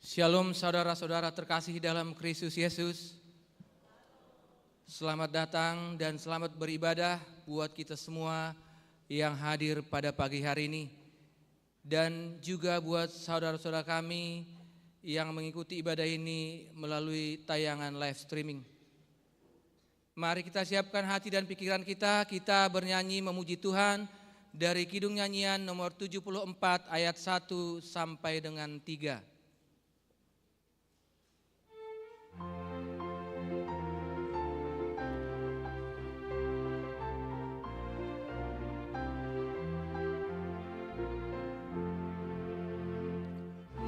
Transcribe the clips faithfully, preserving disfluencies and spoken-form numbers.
Shalom, saudara-saudara terkasih dalam Kristus Yesus. Selamat datang dan selamat beribadah buat kita semua yang hadir pada pagi hari ini, dan juga buat saudara-saudara kami yang mengikuti ibadah ini melalui tayangan live streaming. Mari kita siapkan hati dan pikiran kita, kita bernyanyi memuji Tuhan dari Kidung Nyanyian nomor tujuh puluh empat ayat satu sampai dengan tiga.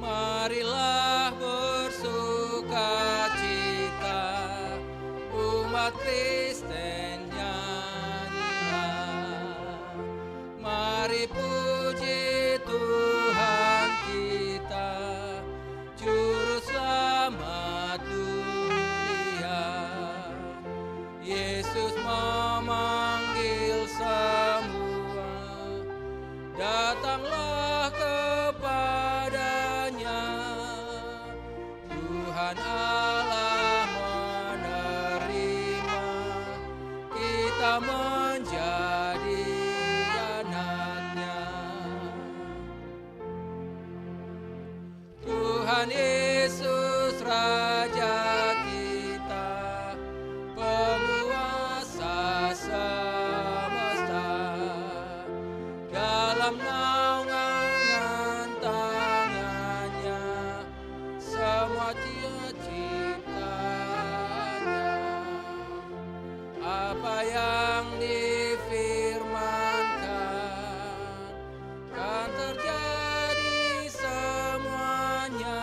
Marilah bersukacita, umat Kristen nyanyilah. Mari puji Tuhan kita, Juru Selamat dunia. Yesus memanggil semua, datanglah kepada-Nya. Tuhan Allah menerima kita menjadi anak-Nya. Tuhan Yesus Raja kita, penguasa semesta, dalam naungan tangan-Nya semua ciptaan-Nya. Apa yang difirmankan akan terjadi semuanya.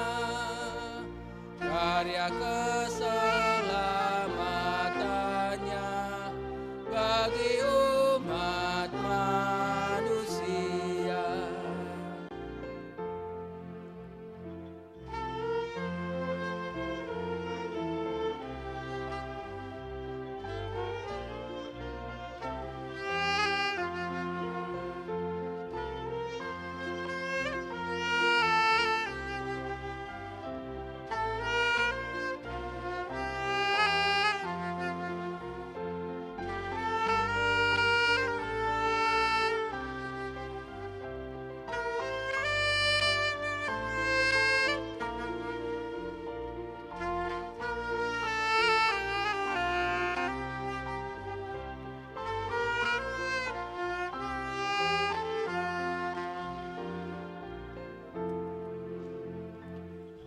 Karya keselamatan-Nya bagi umat manusia.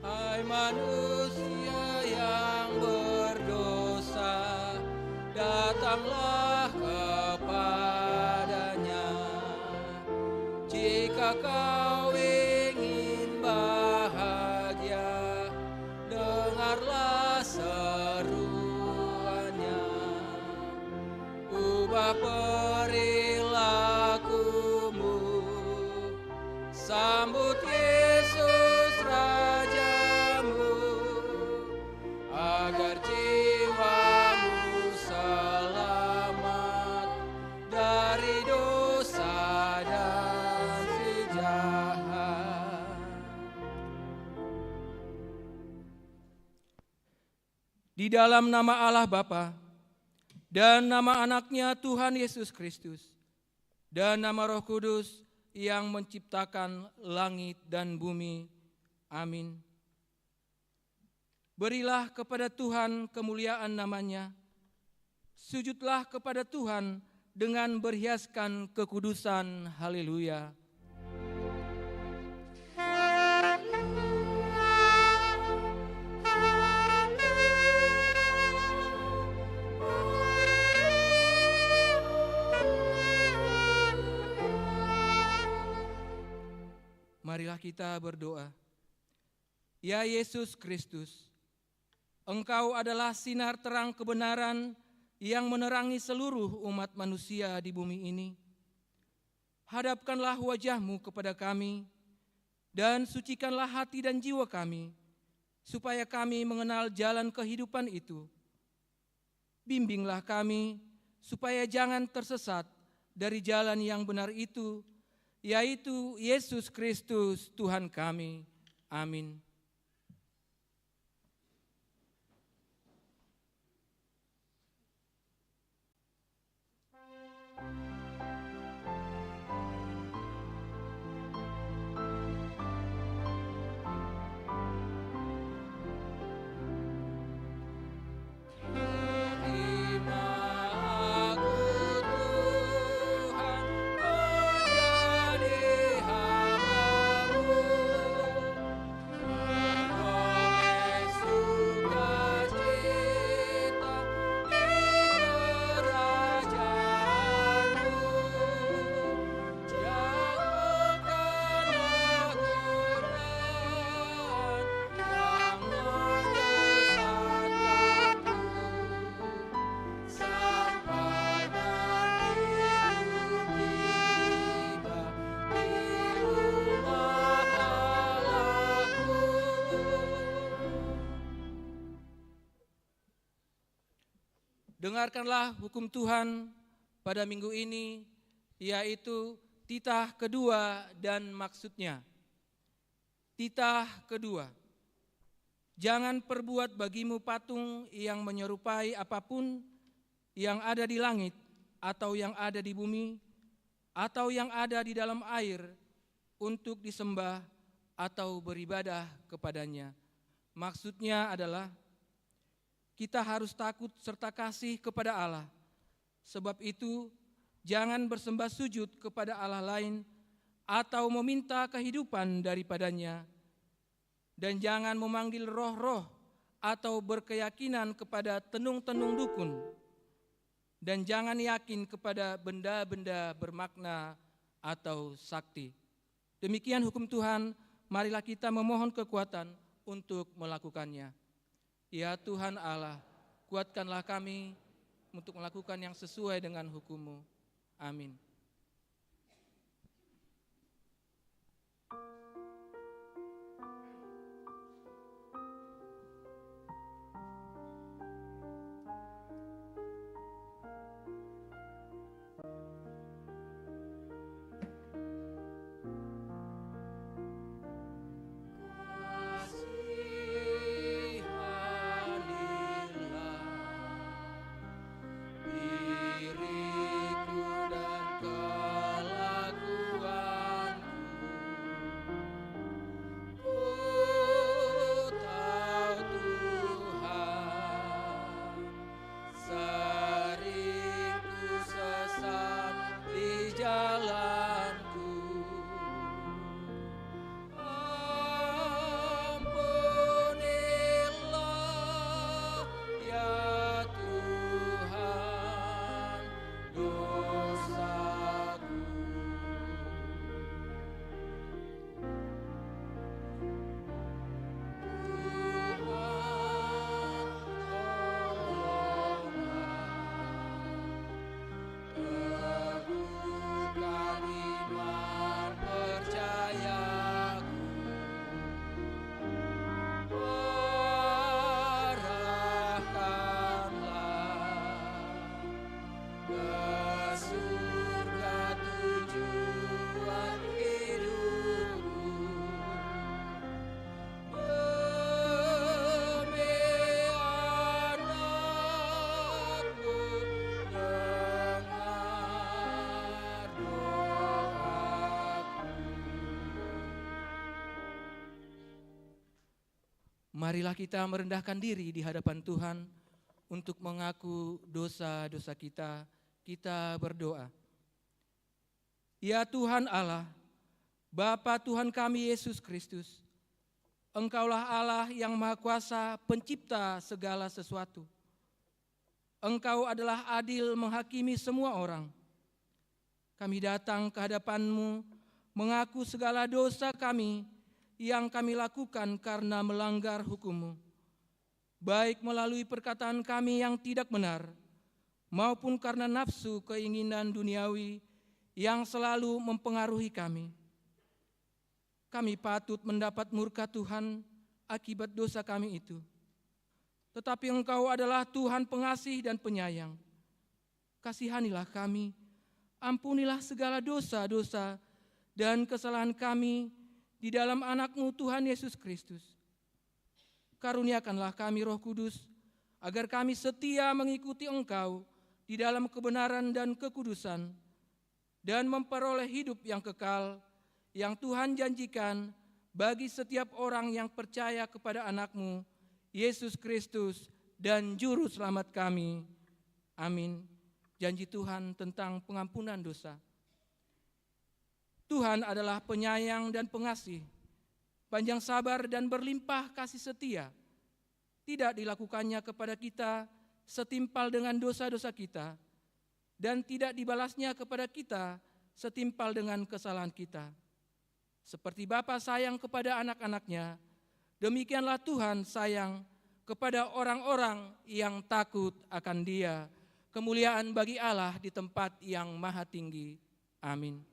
Hai manusia yang berdosa, datanglah kepada-Nya. Jika kau ingin bahagia, dengarlah seruan-Nya. Ubah perilakumu, sambut Yesus Rajamu, agar jiwamu selamat dari dosa dan si jahat. Di dalam nama Allah Bapa, dan nama Anak-Nya Tuhan Yesus Kristus, dan nama Roh Kudus yang menciptakan langit dan bumi. Amin. Berilah kepada Tuhan kemuliaan nama-Nya. Sujudlah kepada Tuhan dengan berhiaskan kekudusan. Haleluya. Marilah kita berdoa. Ya Yesus Kristus, Engkau adalah sinar terang kebenaran yang menerangi seluruh umat manusia di bumi ini. Hadapkanlah wajah-Mu kepada kami, dan sucikanlah hati dan jiwa kami, supaya kami mengenal jalan kehidupan itu. Bimbinglah kami, supaya jangan tersesat dari jalan yang benar itu, yaitu Yesus Kristus Tuhan kami. Amin. Dengarkanlah hukum Tuhan pada minggu ini, yaitu titah kedua dan maksudnya. Titah kedua. Jangan perbuat bagimu patung yang menyerupai apapun yang ada di langit, atau yang ada di bumi, atau yang ada di dalam air, untuk disembah atau beribadah kepadanya. Maksudnya adalah, kita harus takut serta kasih kepada Allah. Sebab itu, jangan bersembah sujud kepada allah lain atau meminta kehidupan daripadanya, dan jangan memanggil roh-roh atau berkeyakinan kepada tenung-tenung dukun, dan jangan yakin kepada benda-benda bermakna atau sakti. Demikian hukum Tuhan, marilah kita memohon kekuatan untuk melakukannya. Ya Tuhan Allah, kuatkanlah kami untuk melakukan yang sesuai dengan hukum-Mu. Amin. Diriku dan kelakuanku, Ku tahu Tuhan, sering ku sesat di jalanku. Ampunilah, ya Tuhan, dosaku. Tuhan, tolonglah, teguhkan iman percayaku, arahkanlah ke surga tujuan hidupku. Demi anakmu, dengar doaku. Marilah kita merendahkan diri di hadapan Tuhan untuk mengaku dosa-dosa kita. Kita berdoa. Ya Tuhan Allah, Bapa Tuhan kami Yesus Kristus, Engkaulah Allah yang Maha Kuasa, Pencipta segala sesuatu. Engkau adalah adil menghakimi semua orang. Kami datang ke hadapan-Mu, mengaku segala dosa kami yang kami lakukan karena melanggar hukum-Mu, baik melalui perkataan kami yang tidak benar, maupun karena nafsu keinginan duniawi yang selalu mempengaruhi kami. Kami patut mendapat murka Tuhan akibat dosa kami itu. Tetapi Engkau adalah Tuhan pengasih dan penyayang. Kasihanilah kami, ampunilah segala dosa-dosa dan kesalahan kami di dalam Anak-Mu, Tuhan Yesus Kristus. Karuniakanlah kami Roh Kudus, agar kami setia mengikuti Engkau di dalam kebenaran dan kekudusan, dan memperoleh hidup yang kekal, yang Tuhan janjikan bagi setiap orang yang percaya kepada Anak-Mu, Yesus Kristus, dan Juru Selamat kami. Amin. Janji Tuhan tentang pengampunan dosa. Tuhan adalah penyayang dan pengasih, panjang sabar dan berlimpah kasih setia. Tidak dilakukannya kepada kita setimpal dengan dosa-dosa kita, dan tidak dibalasnya kepada kita setimpal dengan kesalahan kita. Seperti bapa sayang kepada anak-anaknya, demikianlah Tuhan sayang kepada orang-orang yang takut akan Dia. Kemuliaan bagi Allah di tempat yang maha tinggi. Amin.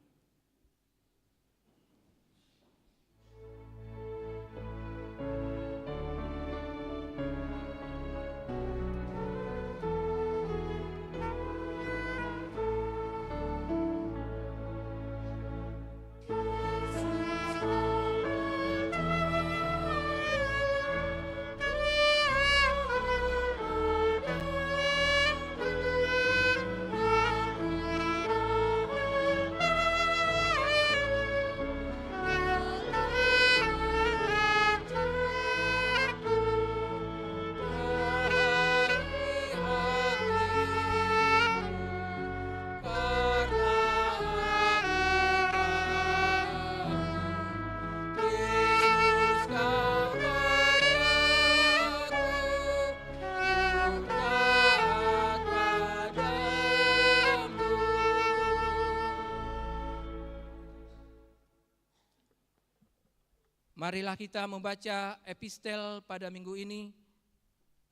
Marilah kita membaca epistel pada minggu ini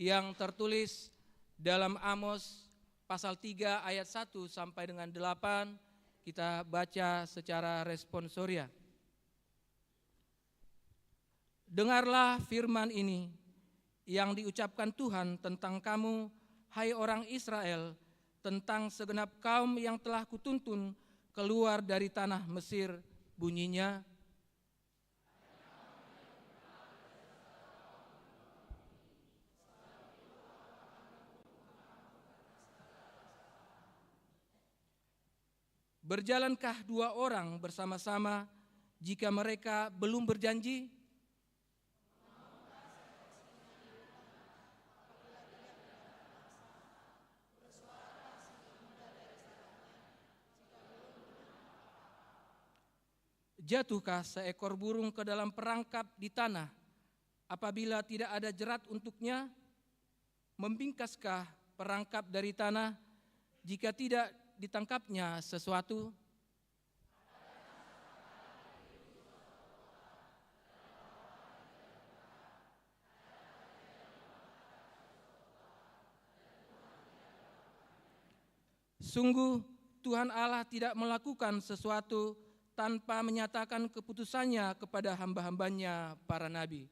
yang tertulis dalam Amos pasal tiga ayat satu sampai dengan delapan. Kita baca secara responsoria. Dengarlah firman ini yang diucapkan Tuhan tentang kamu, hai orang Israel, tentang segenap kaum yang telah kutuntun keluar dari tanah Mesir, bunyinya, berjalankah dua orang bersama-sama jika mereka belum berjanji? Jatuhkah seekor burung ke dalam perangkap di tanah apabila tidak ada jerat untuknya? Membingkaskah perangkap dari tanah jika tidak ditangkapnya sesuatu? Sungguh, Tuhan Allah tidak melakukan sesuatu tanpa menyatakan keputusannya kepada hamba-hambanya, para nabi.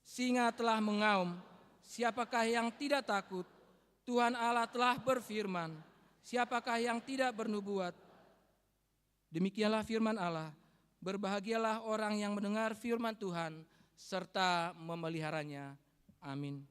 Singa telah mengaum, siapakah yang tidak takut? Tuhan Allah telah berfirman, siapakah yang tidak bernubuat? Demikianlah firman Allah. Berbahagialah orang yang mendengar firman Tuhan serta memeliharanya. Amin.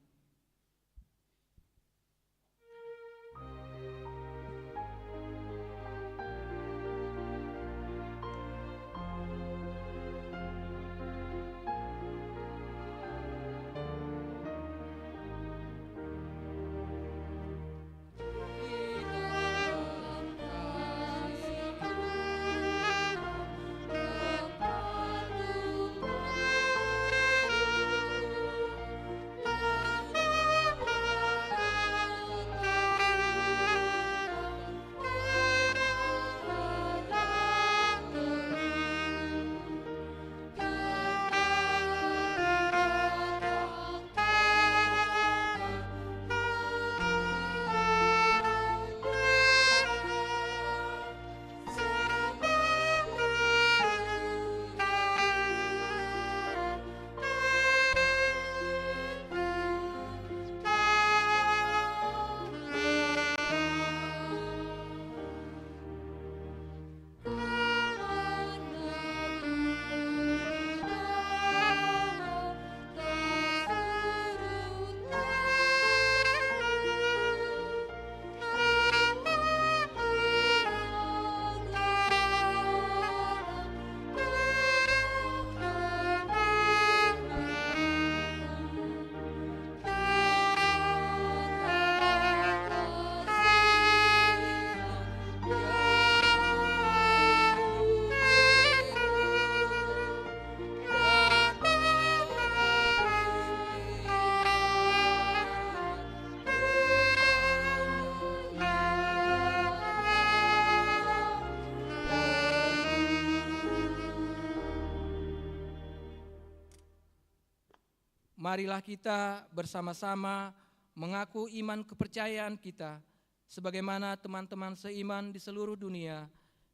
Marilah kita bersama-sama mengaku iman kepercayaan kita, sebagaimana teman-teman seiman di seluruh dunia,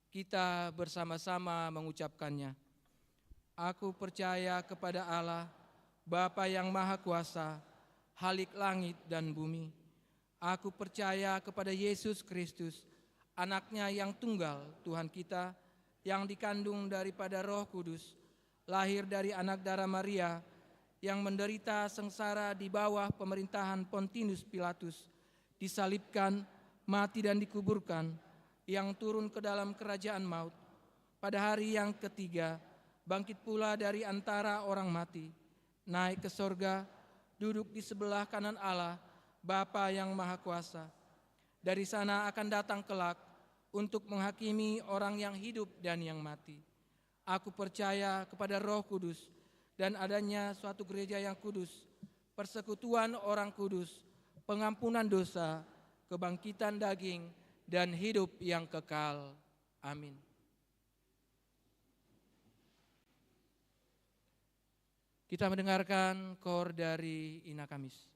kita bersama-sama mengucapkannya. Aku percaya kepada Allah, Bapa yang Maha Kuasa, Khalik langit dan bumi. Aku percaya kepada Yesus Kristus, Anaknya yang tunggal, Tuhan kita, yang dikandung daripada Roh Kudus, lahir dari anak dara Maria, yang menderita sengsara di bawah pemerintahan Pontius Pilatus, disalibkan, mati dan dikuburkan, yang turun ke dalam kerajaan maut. Pada hari yang ketiga, bangkit pula dari antara orang mati, naik ke sorga, duduk di sebelah kanan Allah, Bapa yang Maha Kuasa. Dari sana akan datang kelak untuk menghakimi orang yang hidup dan yang mati. Aku percaya kepada Roh Kudus dan adanya suatu gereja yang kudus, persekutuan orang kudus, pengampunan dosa, kebangkitan daging, dan hidup yang kekal. Amin. Kita mendengarkan kor dari Ina Kamis.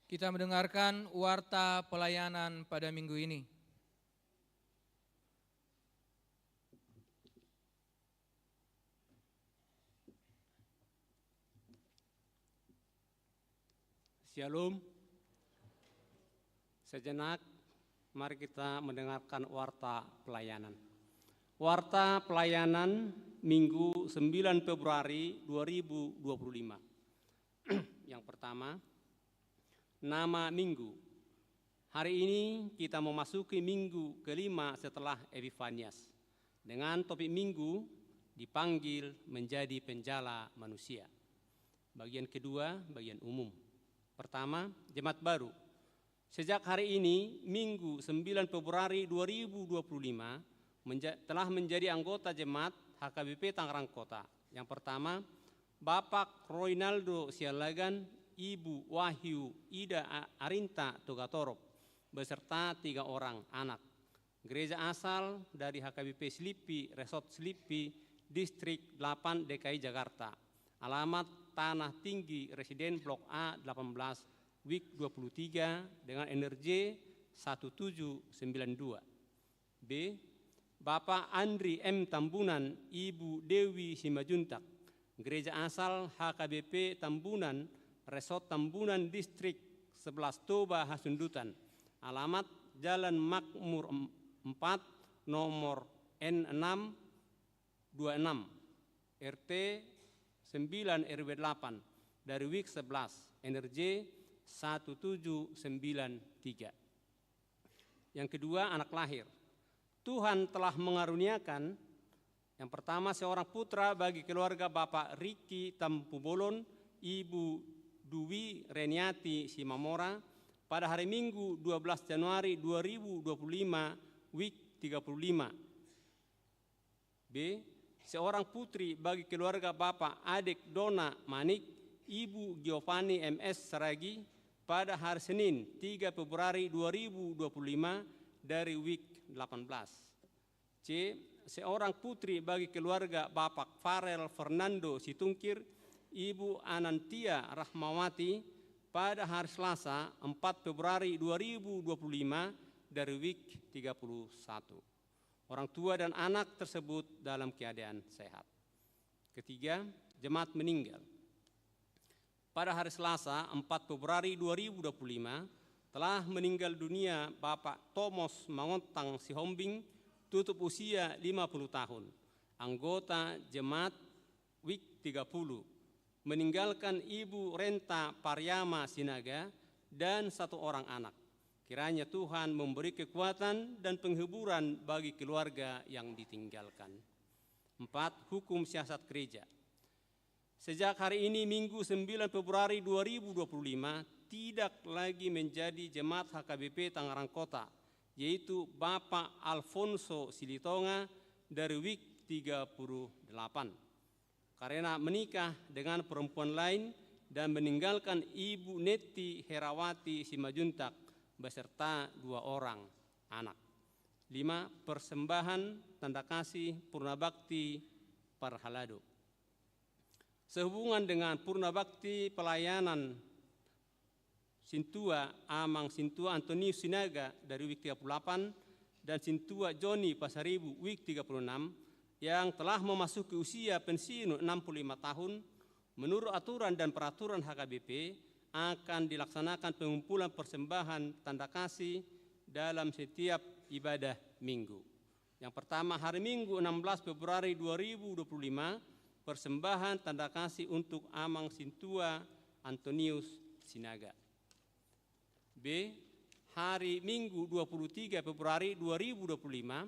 Kita mendengarkan warta pelayanan pada minggu ini. Syalom. Sejenak, mari kita mendengarkan warta pelayanan. Warta pelayanan Minggu sembilan Februari dua ribu dua puluh lima. Yang pertama, nama Minggu. Hari ini kita memasuki minggu kelima setelah Epifanias, dengan topik Minggu, dipanggil menjadi penjala manusia. Bagian kedua, bagian umum. Pertama, jemaat baru. Sejak hari ini, Minggu sembilan Februari dua ribu dua puluh lima, menja-, telah menjadi anggota jemaat H K B P Tangerang Kota. Yang pertama, Bapak Roinaldo Sialagan, Ibu Wahyu Ida A-, Arinta Togatorop, beserta tiga orang anak. Gereja asal dari H K B P Slipi, Resort Slipi, Distrik delapan D K I Jakarta. Alamat Tanah Tinggi, Residen Blok A delapan belas, Wik dua puluh tiga, dengan N R J satu tujuh sembilan dua. B, Bapak Andri M Tambunan, Ibu Dewi Simanjuntak, gereja asal H K B P Tambunan, Resort Tambunan, Distrik sebelas Toba Hasundutan. Alamat Jalan Makmur em-, empat, nomor N enam dua enam, R T sembilan, R W delapan, dari Wik sebelas, N R J satu tujuh sembilan tiga. Yang kedua, anak lahir. Tuhan telah mengaruniakan, yang pertama, seorang putra bagi keluarga Bapak Riki Tampubolon, Ibu Dwi Reniati Simamora, pada hari Minggu dua belas Januari dua ribu dua puluh lima, Wik tiga puluh lima. B, seorang putri bagi keluarga Bapak Adek Dona Manik, Ibu Giovanni M S Saragi, pada hari Senin tiga Februari dua ribu dua puluh lima, dari Wik delapan belas. C, seorang putri bagi keluarga Bapak Farel Fernando Situngkir, Ibu Anantia Rahmawati, pada hari Selasa empat Februari dua ribu dua puluh lima, dari Wik tiga puluh satu. Orang tua dan anak tersebut dalam keadaan sehat. Ketiga, jemaat meninggal. Pada hari Selasa, empat Februari dua ribu dua puluh lima, telah meninggal dunia Bapak Tomos Mangontang Sihombing, tutup usia lima puluh tahun, anggota jemaat Wik tiga puluh, meninggalkan Ibu Renta Pariama Sinaga dan satu orang anak. Kiranya Tuhan memberi kekuatan dan penghiburan bagi keluarga yang ditinggalkan. Empat, hukum siasat gereja. Sejak hari ini, Minggu sembilan Februari dua ribu dua puluh lima, tidak lagi menjadi jemaat H K B P Tangerang Kota, yaitu Bapak Alfonso Silitonga dari Wik tiga puluh delapan, karena menikah dengan perempuan lain dan meninggalkan Ibu Neti Herawati Simanjuntak beserta dua orang anak. Lima, persembahan tanda kasih Purna Bakti Parhalado. Sehubungan dengan Purna Bakti pelayanan Sintua, Amang Sintua Antonius Sinaga dari Wik tiga puluh delapan dan Sintua Joni Pasaribu, Wik tiga puluh enam, yang telah memasuki usia pensiun enam puluh lima tahun, menurut aturan dan peraturan H K B P, akan dilaksanakan pengumpulan persembahan tanda kasih dalam setiap ibadah Minggu. Yang pertama, hari Minggu enam belas Februari dua ribu dua puluh lima, persembahan tanda kasih untuk Amang Sintua Antonius Sinaga. B, hari Minggu dua puluh tiga Februari dua ribu dua puluh lima,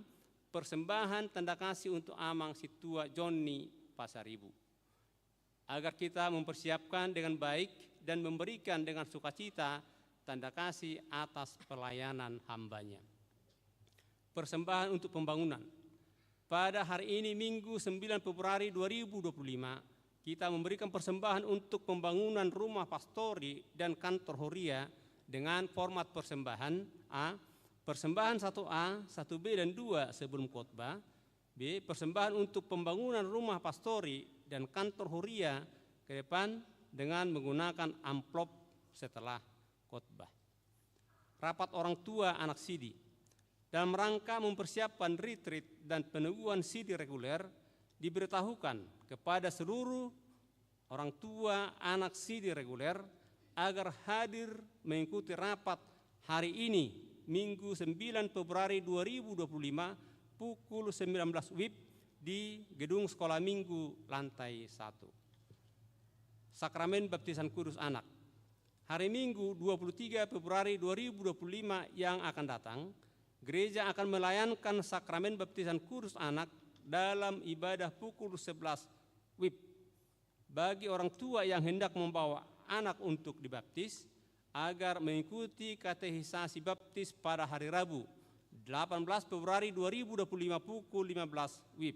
persembahan tanda kasih untuk Amang Sintua Joni Pasaribu. Agar kita mempersiapkan dengan baik dan memberikan dengan sukacita tanda kasih atas pelayanan hamba-Nya. Persembahan untuk pembangunan. Pada hari ini, Minggu sembilan Februari dua ribu dua puluh lima, kita memberikan persembahan untuk pembangunan rumah pastori dan kantor huria dengan format persembahan: A, persembahan satu A, satu B, dan dua sebelum khotbah. B, persembahan untuk pembangunan rumah pastori dan kantor huria ke depan dengan menggunakan amplop setelah khotbah. Rapat orang tua anak sidi. Dalam rangka mempersiapkan retreat dan peneguhan sidi reguler, diberitahukan kepada seluruh orang tua anak sidi reguler agar hadir mengikuti rapat hari ini, Minggu sembilan Februari dua ribu dua puluh lima, pukul sembilan belas wib di Gedung Sekolah Minggu lantai satu. Sakramen Baptisan Kudus Anak. Hari Minggu dua puluh tiga Februari dua ribu dua puluh lima yang akan datang, gereja akan melayankan Sakramen Baptisan Kudus Anak dalam ibadah pukul sebelas wib. Bagi orang tua yang hendak membawa anak untuk dibaptis, agar mengikuti katekisasi baptis pada hari Rabu, delapan belas Februari dua ribu dua puluh lima pukul lima belas wib,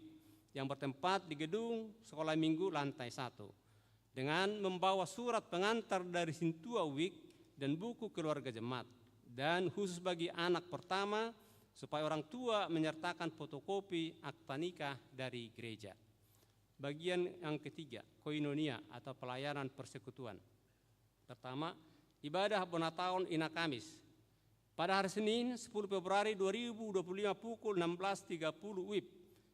yang bertempat di gedung Sekolah Minggu lantai satu, dengan membawa surat pengantar dari sintua wik dan buku keluarga jemaat, dan khusus bagi anak pertama, supaya orang tua menyertakan fotokopi akta nikah dari gereja. Bagian yang ketiga, koinonia atau pelayanan persekutuan. Pertama, ibadah bona taon Ina Kamis. Pada hari Senin, sepuluh Februari dua ribu dua puluh lima pukul enam belas tiga puluh wib,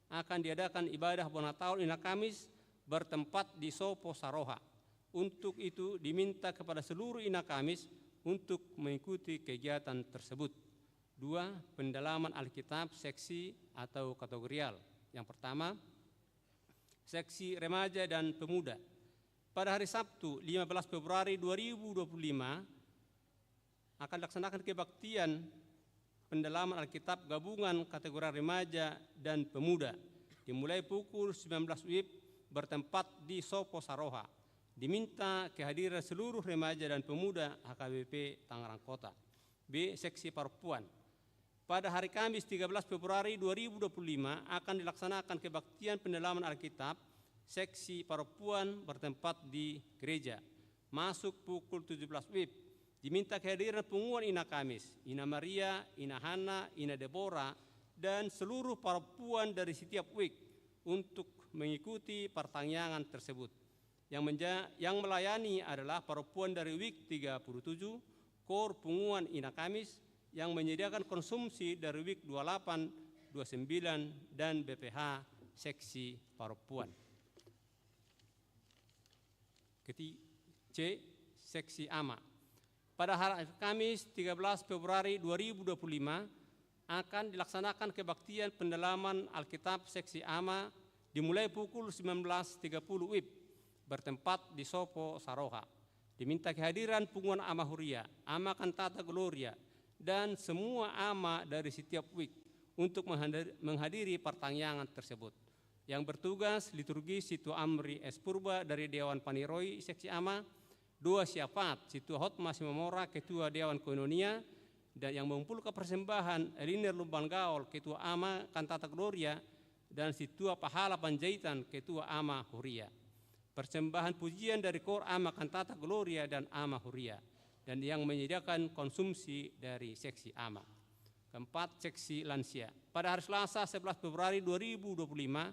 akan diadakan ibadah bona taon Ina Kamis bertempat di Sopo Saroha. Untuk itu, diminta kepada seluruh Ina Kamis untuk mengikuti kegiatan tersebut. Dua, pendalaman Alkitab seksi atau kategorial. Yang pertama, seksi remaja dan pemuda. Pada hari Sabtu, lima belas Februari dua ribu dua puluh lima, akan dilaksanakan kebaktian pendalaman Alkitab gabungan kategorial remaja dan pemuda, dimulai pukul sembilan belas wib, bertempat di Sopo Saroha. Diminta kehadiran seluruh remaja dan pemuda H K B P Tangerang Kota. B, seksi parompuan. Pada hari Kamis, tiga belas Februari dua ribu dua puluh lima, akan dilaksanakan kebaktian pendalaman Alkitab seksi parompuan bertempat di gereja, masuk pukul tujuh belas wib. Diminta kehadiran punguan Ina Kamis, Ina Maria, Ina Hanna, Ina Debora, dan seluruh parompuan dari setiap wik untuk mengikuti partangiangan tersebut. Yang menja-, yang melayani adalah parompuan dari wik tiga puluh tujuh, KOR Punguan Ina Kamis, yang menyediakan konsumsi dari wik dua puluh delapan, dua puluh sembilan, dan B P H seksi parompuan. Keti-, C, seksi ama. Pada hari Kamis, tiga belas Februari dua ribu dua puluh lima, akan dilaksanakan kebaktian pendalaman Alkitab seksi ama, dimulai pukul sembilan belas tiga puluh wib, bertempat di Sopo Saroha. Diminta kehadiran punguan ama huria, ama kantata gloria, dan semua ama dari setiap wik untuk menghadiri, menghadiri partangiangan tersebut. Yang bertugas liturgi Sintua Amri S Purba dari Dewan Paniroi seksi ama, dua syafaat, Sintua Hotma Simamora, Ketua Dewan Koinonia, dan yang mengumpulkan persembahan, Eliner Lumban Gaol, Ketua ama kantata gloria, dan Sintua Pahala Panjaitan, Ketua ama huria. Persembahan pujian dari KOR ama kantata gloria dan ama huria, dan yang menyediakan konsumsi dari seksi ama. Keempat, seksi lansia. Pada hari Selasa, sebelas Februari dua ribu dua puluh lima,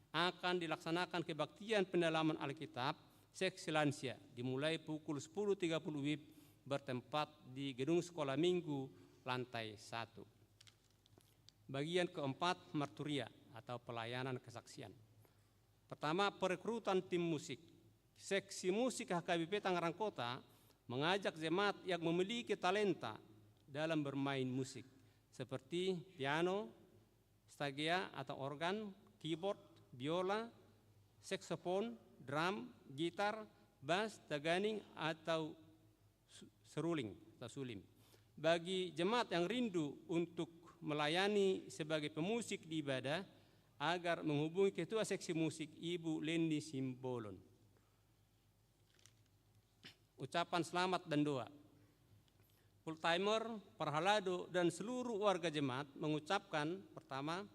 akan dilaksanakan kebaktian pendalaman Alkitab seksi lansia, dimulai pukul sepuluh tiga puluh wib, bertempat di Gedung Sekolah Minggu lantai satu. Bagian keempat, marturia atau pelayanan kesaksian. Pertama, perekrutan tim musik. Seksi musik H K B P Tangerang Kota mengajak jemaat yang memiliki talenta dalam bermain musik, seperti piano, stagea atau organ, keyboard, biola, saksofon, drum, gitar, bas, taganing, atau su-, seruling atau suling. Bagi jemaat yang rindu untuk melayani sebagai pemusik di ibadah, agar menghubungi Ketua Seksi Musik, Ibu Leni Simbolon. Ucapan selamat dan doa. Full timer, parhalado, dan seluruh warga jemaat mengucapkan, pertama,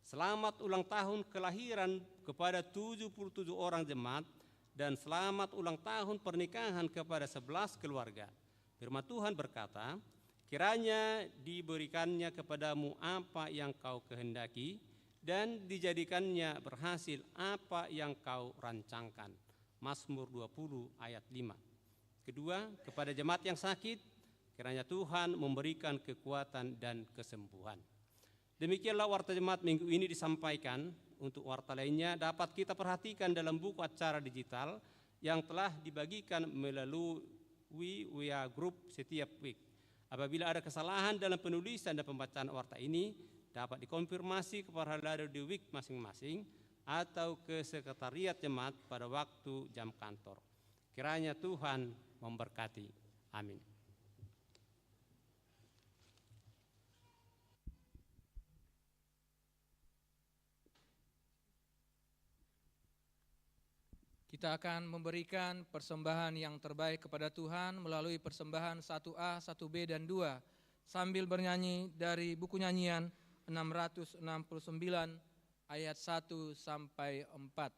selamat ulang tahun kelahiran kepada tujuh puluh tujuh orang jemaat, dan selamat ulang tahun pernikahan kepada sebelas keluarga. Firman Tuhan berkata, "Kiranya diberikannya kepadamu apa yang kau kehendaki, dan dijadikannya berhasil apa yang kau rancangkan." Mazmur dua puluh ayat lima. Kedua, kepada jemaat yang sakit, kiranya Tuhan memberikan kekuatan dan kesembuhan. Demikianlah warta jemaat minggu ini disampaikan. Untuk warta lainnya dapat kita perhatikan dalam buku acara digital yang telah dibagikan melalui W A group setiap week. Apabila ada kesalahan dalam penulisan dan pembacaan warta ini, dapat dikonfirmasi kepada halado di wik masing-masing atau ke sekretariat jemaat pada waktu jam kantor. Kiranya Tuhan memberkati. Amin. Kita akan memberikan persembahan yang terbaik kepada Tuhan melalui persembahan satu A, satu B, dan dua, sambil bernyanyi dari buku nyanyian enam ratus enam puluh sembilan, ayat satu sampai empat.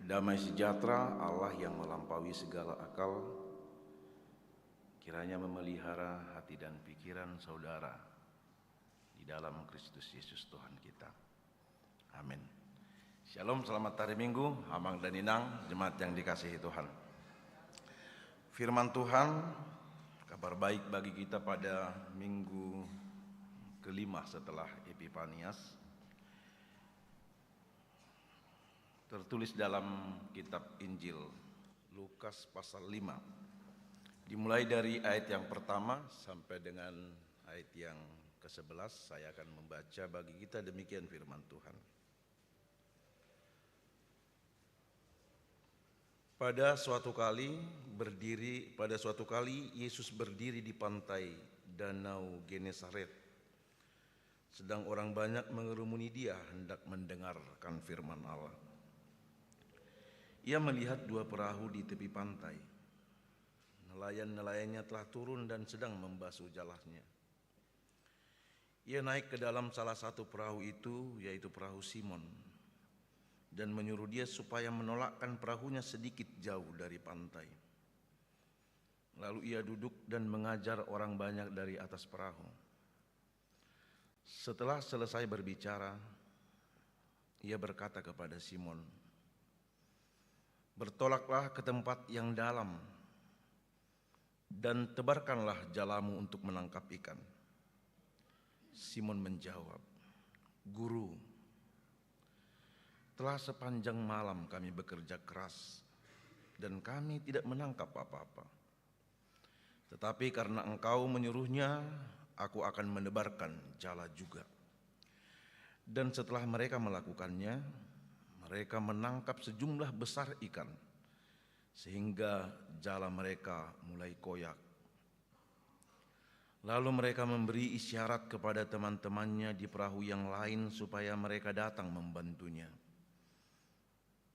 Damai sejahtera Allah yang melampaui segala akal, kiranya memelihara hati dan pikiran saudara di dalam Kristus Yesus Tuhan kita. Amin. Shalom, selamat hari Minggu, amang dan inang, jemaat yang dikasihi Tuhan. Firman Tuhan, kabar baik bagi kita pada minggu kelima setelah Epipanias, tertulis dalam kitab Injil Lukas pasal lima. Dimulai dari ayat yang pertama sampai dengan ayat yang kesebelas, saya akan membaca bagi kita. Demikian firman Tuhan. Pada suatu kali berdiri, pada suatu kali Yesus berdiri di pantai Danau Genesaret. Sedang orang banyak mengerumuni Dia hendak mendengarkan firman Allah. Ia melihat dua perahu di tepi pantai. Nelayan-nelayannya telah turun dan sedang membasuh jalasnya. Ia naik ke dalam salah satu perahu itu, yaitu perahu Simon, dan menyuruh dia supaya menolakkan perahunya sedikit jauh dari pantai. Lalu ia duduk dan mengajar orang banyak dari atas perahu. Setelah selesai berbicara, ia berkata kepada Simon, "Bertolaklah ke tempat yang dalam dan tebarkanlah jalamu untuk menangkap ikan." Simon menjawab, "Guru, telah sepanjang malam kami bekerja keras dan kami tidak menangkap apa-apa. Tetapi karena Engkau menyuruhnya, aku akan menebarkan jala juga." Dan setelah mereka melakukannya, mereka menangkap sejumlah besar ikan, sehingga jala mereka mulai koyak. Lalu mereka memberi isyarat kepada teman-temannya di perahu yang lain supaya mereka datang membantunya.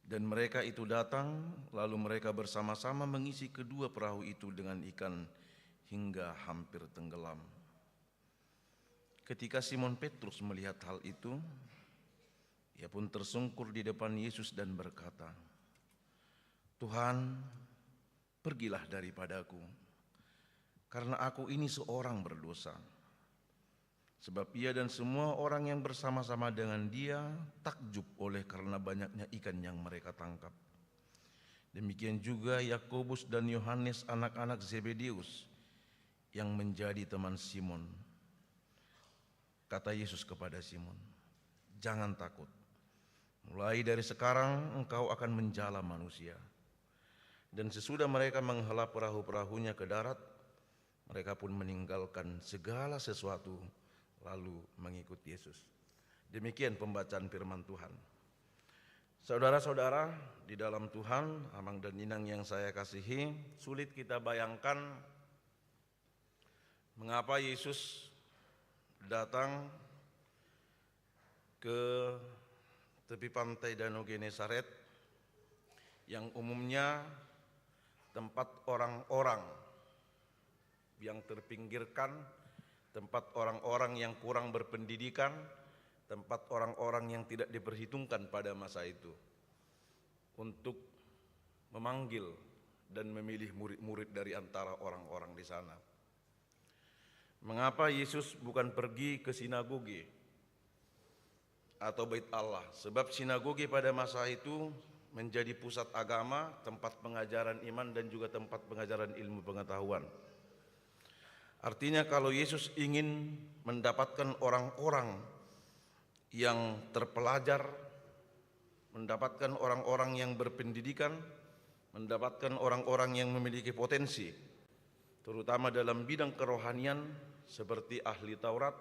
Dan mereka itu datang, lalu mereka bersama-sama mengisi kedua perahu itu dengan ikan hingga hampir tenggelam. Ketika Simon Petrus melihat hal itu, ia pun tersungkur di depan Yesus dan berkata, "Tuhan, pergilah daripadaku, karena aku ini seorang berdosa." Sebab ia dan semua orang yang bersama-sama dengan dia takjub oleh karena banyaknya ikan yang mereka tangkap. Demikian juga Yakobus dan Yohanes, anak-anak Zebedeus, yang menjadi teman Simon. Kata Yesus kepada Simon, "Jangan takut. Mulai dari sekarang engkau akan menjala manusia." Dan sesudah mereka menghela perahu-perahunya ke darat, mereka pun meninggalkan segala sesuatu, lalu mengikut Yesus. Demikian pembacaan firman Tuhan. Saudara-saudara di dalam Tuhan, amang dan inang yang saya kasihi, sulit kita bayangkan mengapa Yesus datang ke tepi pantai Danau Genesaret yang umumnya tempat orang-orang yang terpinggirkan, tempat orang-orang yang kurang berpendidikan, tempat orang-orang yang tidak diperhitungkan pada masa itu, untuk memanggil dan memilih murid-murid dari antara orang-orang di sana. Mengapa Yesus bukan pergi ke sinagoge atau bait Allah? Sebab sinagoge pada masa itu menjadi pusat agama, tempat pengajaran iman, dan juga tempat pengajaran ilmu pengetahuan. Artinya, kalau Yesus ingin mendapatkan orang-orang yang terpelajar, mendapatkan orang-orang yang berpendidikan, mendapatkan orang-orang yang memiliki potensi, terutama dalam bidang kerohanian, seperti ahli Taurat,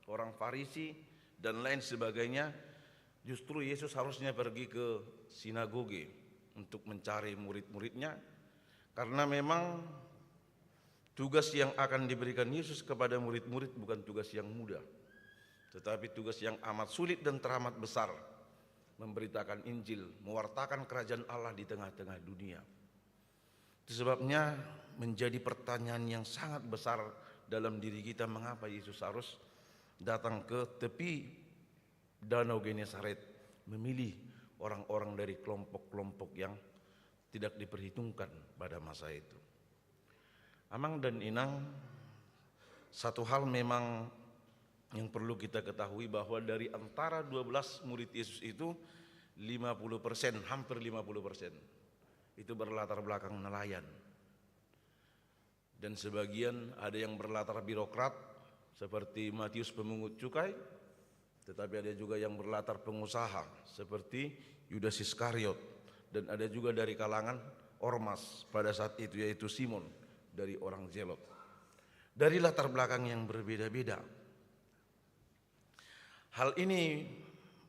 orang Farisi, dan lain sebagainya, justru Yesus harusnya pergi ke sinagoge untuk mencari murid-muridnya, karena memang tugas yang akan diberikan Yesus kepada murid-murid bukan tugas yang mudah, tetapi tugas yang amat sulit dan teramat besar, memberitakan Injil, mewartakan kerajaan Allah di tengah-tengah dunia. Itu sebabnya menjadi pertanyaan yang sangat besar dalam diri kita, mengapa Yesus harus datang ke tepi Danau Genesaret, memilih orang-orang dari kelompok-kelompok yang tidak diperhitungkan pada masa itu. Amang dan inang, satu hal memang yang perlu kita ketahui, bahwa dari antara dua belas murid Yesus itu, lima puluh persen, hampir lima puluh persen, itu berlatar belakang nelayan. Dan sebagian ada yang berlatar birokrat, seperti Matius pemungut cukai, tetapi ada juga yang berlatar pengusaha, seperti Yudas Iskariot, dan ada juga dari kalangan ormas pada saat itu, yaitu Simon dari orang Zelot. Dari latar belakang yang berbeda-beda. Hal ini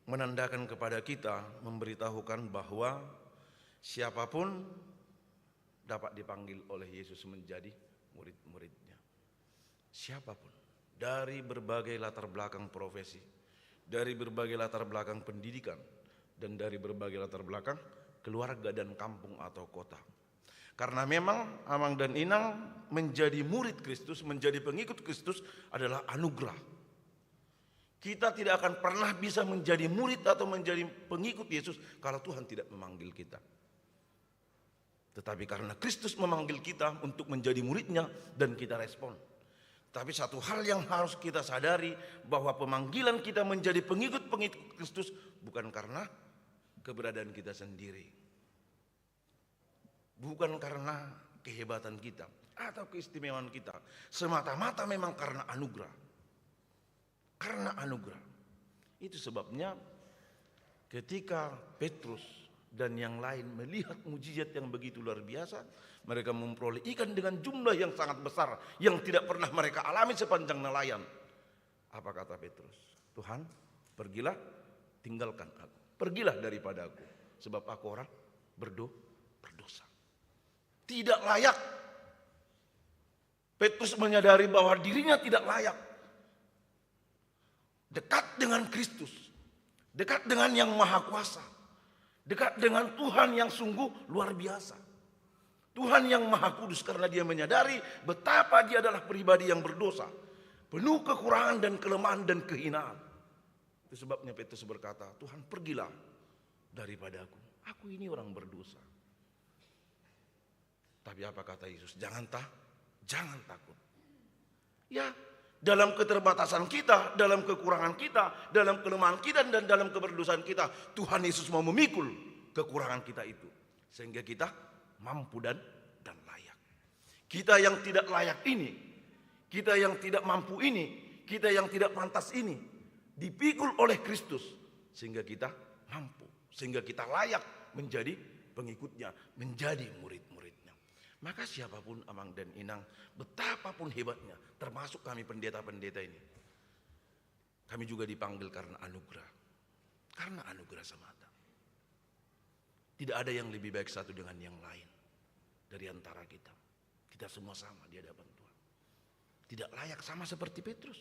menandakan kepada kita, memberitahukan bahwa siapapun dapat dipanggil oleh Yesus menjadi murid-muridnya. Siapapun, dari berbagai latar belakang profesi, dari berbagai latar belakang pendidikan, dan dari berbagai latar belakang keluarga dan kampung atau kota. Karena memang, amang dan inang, menjadi murid Kristus, menjadi pengikut Kristus adalah anugerah. Kita tidak akan pernah bisa menjadi murid atau menjadi pengikut Yesus kalau Tuhan tidak memanggil kita. Tetapi karena Kristus memanggil kita untuk menjadi murid-Nya dan kita respon. Tapi satu hal yang harus kita sadari, bahwa pemanggilan kita menjadi pengikut-pengikut Kristus bukan karena keberadaan kita sendiri. Bukan karena kehebatan kita atau keistimewaan kita. Semata-mata memang karena anugerah. Karena anugerah. Itu sebabnya ketika Petrus dan yang lain melihat mujizat yang begitu luar biasa, mereka memperoleh ikan dengan jumlah yang sangat besar, yang tidak pernah mereka alami sepanjang nelayan. Apa kata Petrus? "Tuhan, pergilah, tinggalkan aku. Pergilah daripada aku, sebab aku orang berdo-, berdosa." Tidak layak. Petrus menyadari bahwa dirinya tidak layak dekat dengan Kristus, dekat dengan Yang Maha Kuasa, dekat dengan Tuhan yang sungguh luar biasa. Tuhan yang Maha Kudus, karena dia menyadari betapa dia adalah pribadi yang berdosa, penuh kekurangan dan kelemahan dan kehinaan. Itu sebabnya Petrus berkata, "Tuhan, pergilah daripadaku. Aku ini orang berdosa." Tapi apa kata Yesus? "Jangan ta-, jangan takut." Ya, dalam keterbatasan kita, dalam kekurangan kita, dalam kelemahan kita, dan dalam keberdosaan kita, Tuhan Yesus mau memikul kekurangan kita itu, sehingga kita mampu dan, dan layak. Kita yang tidak layak ini, kita yang tidak mampu ini, kita yang tidak pantas ini, dipikul oleh Kristus, sehingga kita mampu, sehingga kita layak menjadi pengikut-Nya, menjadi murid-murid-Nya. Maka siapapun, amang dan inang, betapapun hebatnya, termasuk kami pendeta-pendeta ini, kami juga dipanggil karena anugerah. Karena anugerah semata. Tidak ada yang lebih baik satu dengan yang lain dari antara kita. Kita semua sama di hadapan Tuhan. Tidak layak, sama seperti Petrus.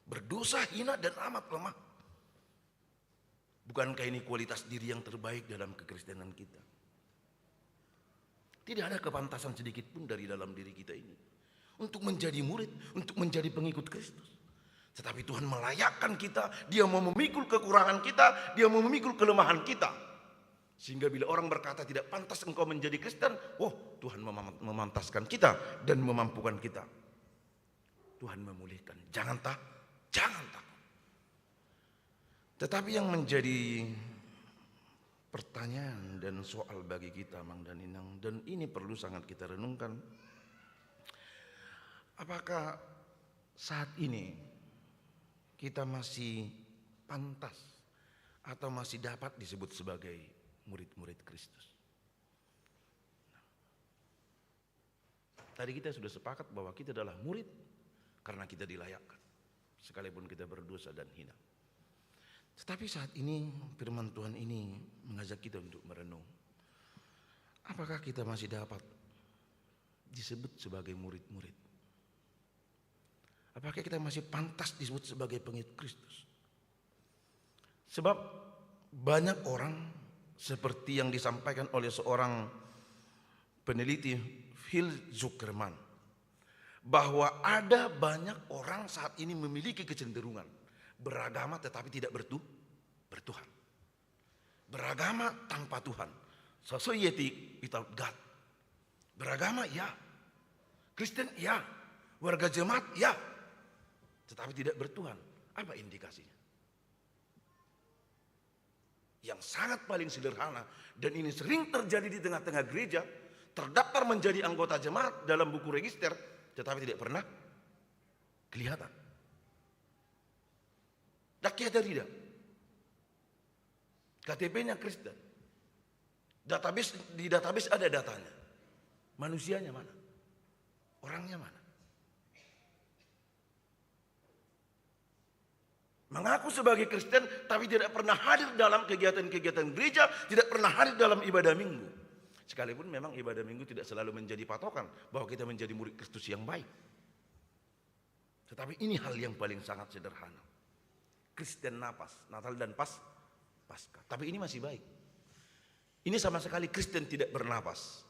Berdosa, hina, dan amat lemah. Bukankah ini kualitas diri yang terbaik dalam kekristenan kita? Tidak ada kepantasan sedikit pun dari dalam diri kita ini untuk menjadi murid, untuk menjadi pengikut Kristus. Tetapi Tuhan melayakkan kita, Dia mau memikul kekurangan kita, Dia mau memikul kelemahan kita. Sehingga bila orang berkata, "Tidak pantas engkau menjadi Kristen," oh, Tuhan memam-, memantaskan kita dan memampukan kita. Tuhan memulihkan. Jangan ta-, jangan takut. Tetapi yang menjadi pertanyaan dan soal bagi kita, amang dan inang, dan ini perlu sangat kita renungkan, apakah saat ini kita masih pantas atau masih dapat disebut sebagai murid-murid Kristus? Tadi kita sudah sepakat bahwa kita adalah murid karena kita dilayakkan, sekalipun kita berdosa dan hina. Tetapi saat ini firman Tuhan ini mengajak kita untuk merenung. Apakah kita masih dapat disebut sebagai murid-murid? Apakah kita masih pantas disebut sebagai pengikut Kristus? Sebab banyak orang, seperti yang disampaikan oleh seorang peneliti, Phil Zuckerman, bahwa ada banyak orang saat ini memiliki kecenderungan beragama tetapi tidak bertu-, bertuhan. Beragama tanpa Tuhan, society without God. Beragama, ya. Kristen, ya. Warga jemaat, ya. Tetapi tidak bertuhan. Apa indikasinya? Yang sangat paling sederhana, dan ini sering terjadi di tengah-tengah gereja, terdaftar menjadi anggota jemaat dalam buku register, tetapi tidak pernah kelihatan. Dang kelihatan, tidak. K T P-nya Kristen. Database, di database ada datanya. Manusianya mana? Orangnya mana? Mengaku sebagai Kristen, tapi tidak pernah hadir dalam kegiatan-kegiatan gereja, tidak pernah hadir dalam ibadah minggu. Sekalipun memang ibadah minggu tidak selalu menjadi patokan bahwa kita menjadi murid Kristus yang baik. Tetapi ini hal yang paling sangat sederhana. Kristen Napas, Natal dan Pas, Paskah. Tapi ini masih baik. Ini sama sekali Kristen tidak bernapas.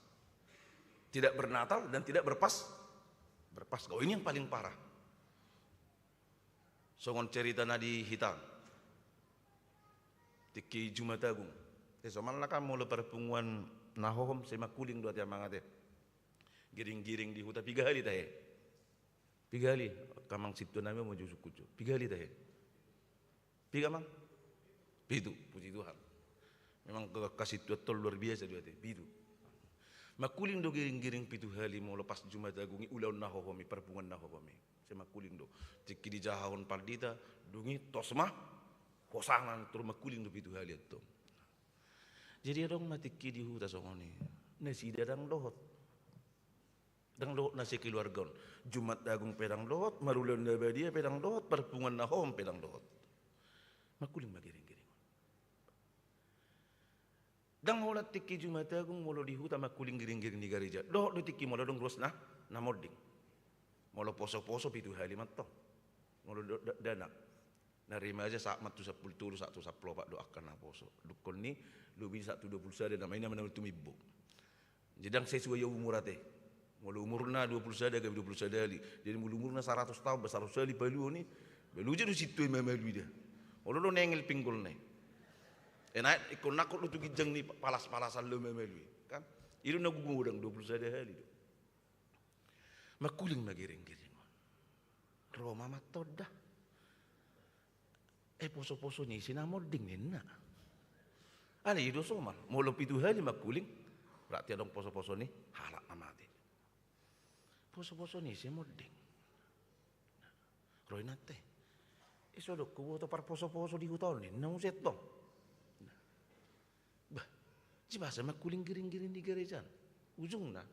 Tidak bernatal dan tidak berpas, berpaskah. Oh, ini yang paling parah. Songon cerita na di hita. Tingki Jumat Agung. Eh, somalna kan molo parpunguan na hohom sai mangkuling do ate amang ate. Giring-giring di huta piga hali tahe. Piga hali, angka amang sintua nami ma jo sungkun jo. Piga hali tahe. Piga, Mang? Pitu, puji Tuhan. Memang ke-, kesintuan tol luar biasa do ate, pitu. Mangkuling do giring-giring pitu hali molo pas Jumat Agung i, ulaon na hohom i, parpunguan na hohom i. Sai mangkuling do. Tingki dijahahon pandita, dung i tos ma, hosana, tor mangkuling do pitu hali antong. Jadi adong ma tingki di huta songon i. Nasida dang dohot. Dang dohot na sekeluarga on. Jumat Agung pe dang dohot, marulaon na badia pe dang dohot, parpunguan na hohom pe dang dohot. Mangkuling ma giring-giring on. Dang holan tingki Jumat Agung molo di huta mangkuling giring-giring di gareja. Dohot do tingki molo adong ruas na, na monding. Molo poso-poso pitu hali ma antong. Molo do-, da-, dana. Na remaja sahat ma tu sampulu tolu, sahat tu sampulu opat do angka na poso. Dungkon ni lobi sahat tu dua pulu sada, na main na manang tu mimbo. Jadi dang sesuai umur ate. Molo umurna dua pulu sada, gabe dua pulu sada hali. Jadi molo umurna saratus taon, ba saratus hali paluon i, ba loja do sintua i mamalu i da. Molo do nengel pinggolna i. E naek ingkon nangkok do tu ginjang ni palas-palasan laho mamalu i. Kan? I do na gugodang dua pulu sada hali do. Mangkuling ma giring-giring on. Ro ma antong da. Eh, poso-poso ni ise na monding ninna. Alai i do somal, molo pitu hali mangkuling, berarti adong poso-poso ni halak na mate. Poso-poso ni ise monding. Ro inanta i. Eh, so adong huboto parposo-poso di huta on ninna muse antong. Bah, jadi boasa mangkuling giring-giring di gareja on. Ujungna.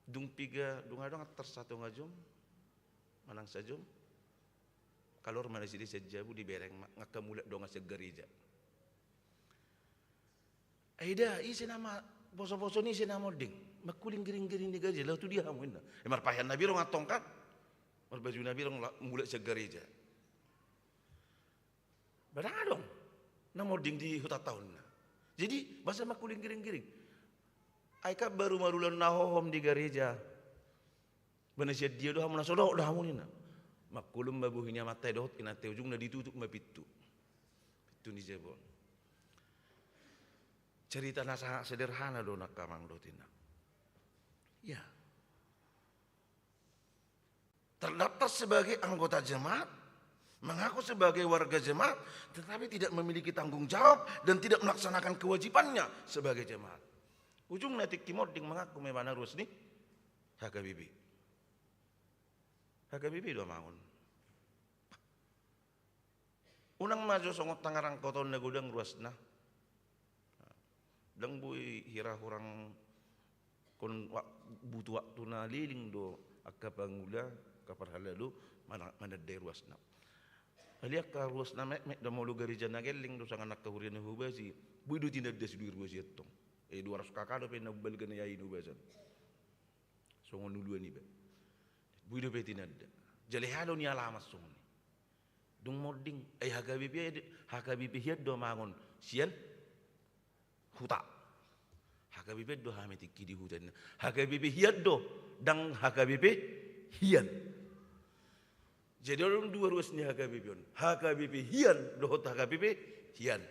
Dung piga, dung adong antar satonga jom, manang sajom, kaluar ma nasida sian jabu, dibereng ma, nga angka mulak dongan sian gareja. Ai da, ise nama, poso-poso ni ise na monding, mangkuling giring-giring di gareja, laho tu dia hamu ninna. E marpakaian na birong antong kan, marbaju na birong la-, mulak sian gareja. Ba dang adong na monding di hutanta on ninna. Jadi boasa mangkuling giring-giring? Ai kan baru marulaon na hohom di gareja. Ba na sian dia do hamu, na so dohot do hamu ninna. Mangkolom ma bohi ni amanta i dohot inanta i, ujungna ditutup ma pintu. Pintu ni jabu on. Cerita na sangat sederhana do nangkamang dohot inang. Ya. Terdaftar sebagai anggota jemaat, mengaku sebagai warga jemaat, tetapi tidak memiliki tanggung jawab dan tidak melaksanakan kewajibannya sebagai jemaat. Ujungna tingki monding, mengaku ma ibana ruas ni H K B P. H K B P do amang on. Unang ma jo songon tangerang koton na godang ruasna. Dang boi hira hurang kon wa-, butuh waktu na leleng do angka pangula, angka parhalado mana-, manandai ruasna. Alai angka ruasna metmet do molo gareja na gelleng do, songon angka huria na hobasi. Boi do tinanda sidua ruas i antong. Eh, dua ratus K K dope na umbalga na i, ai na hubasan. Songon uluan iba. Boi dope tinanda. Jala hea do ni alamat songon i. Dung monding, ai H K B P, H K B P hian do amang on sian huta. H K B P do hami tingki di huta ninna. H K B P hian do, dang H K B P hian. Jadi adong dua ruas ni H K B P on. H K B P hian dohot H K B P hian.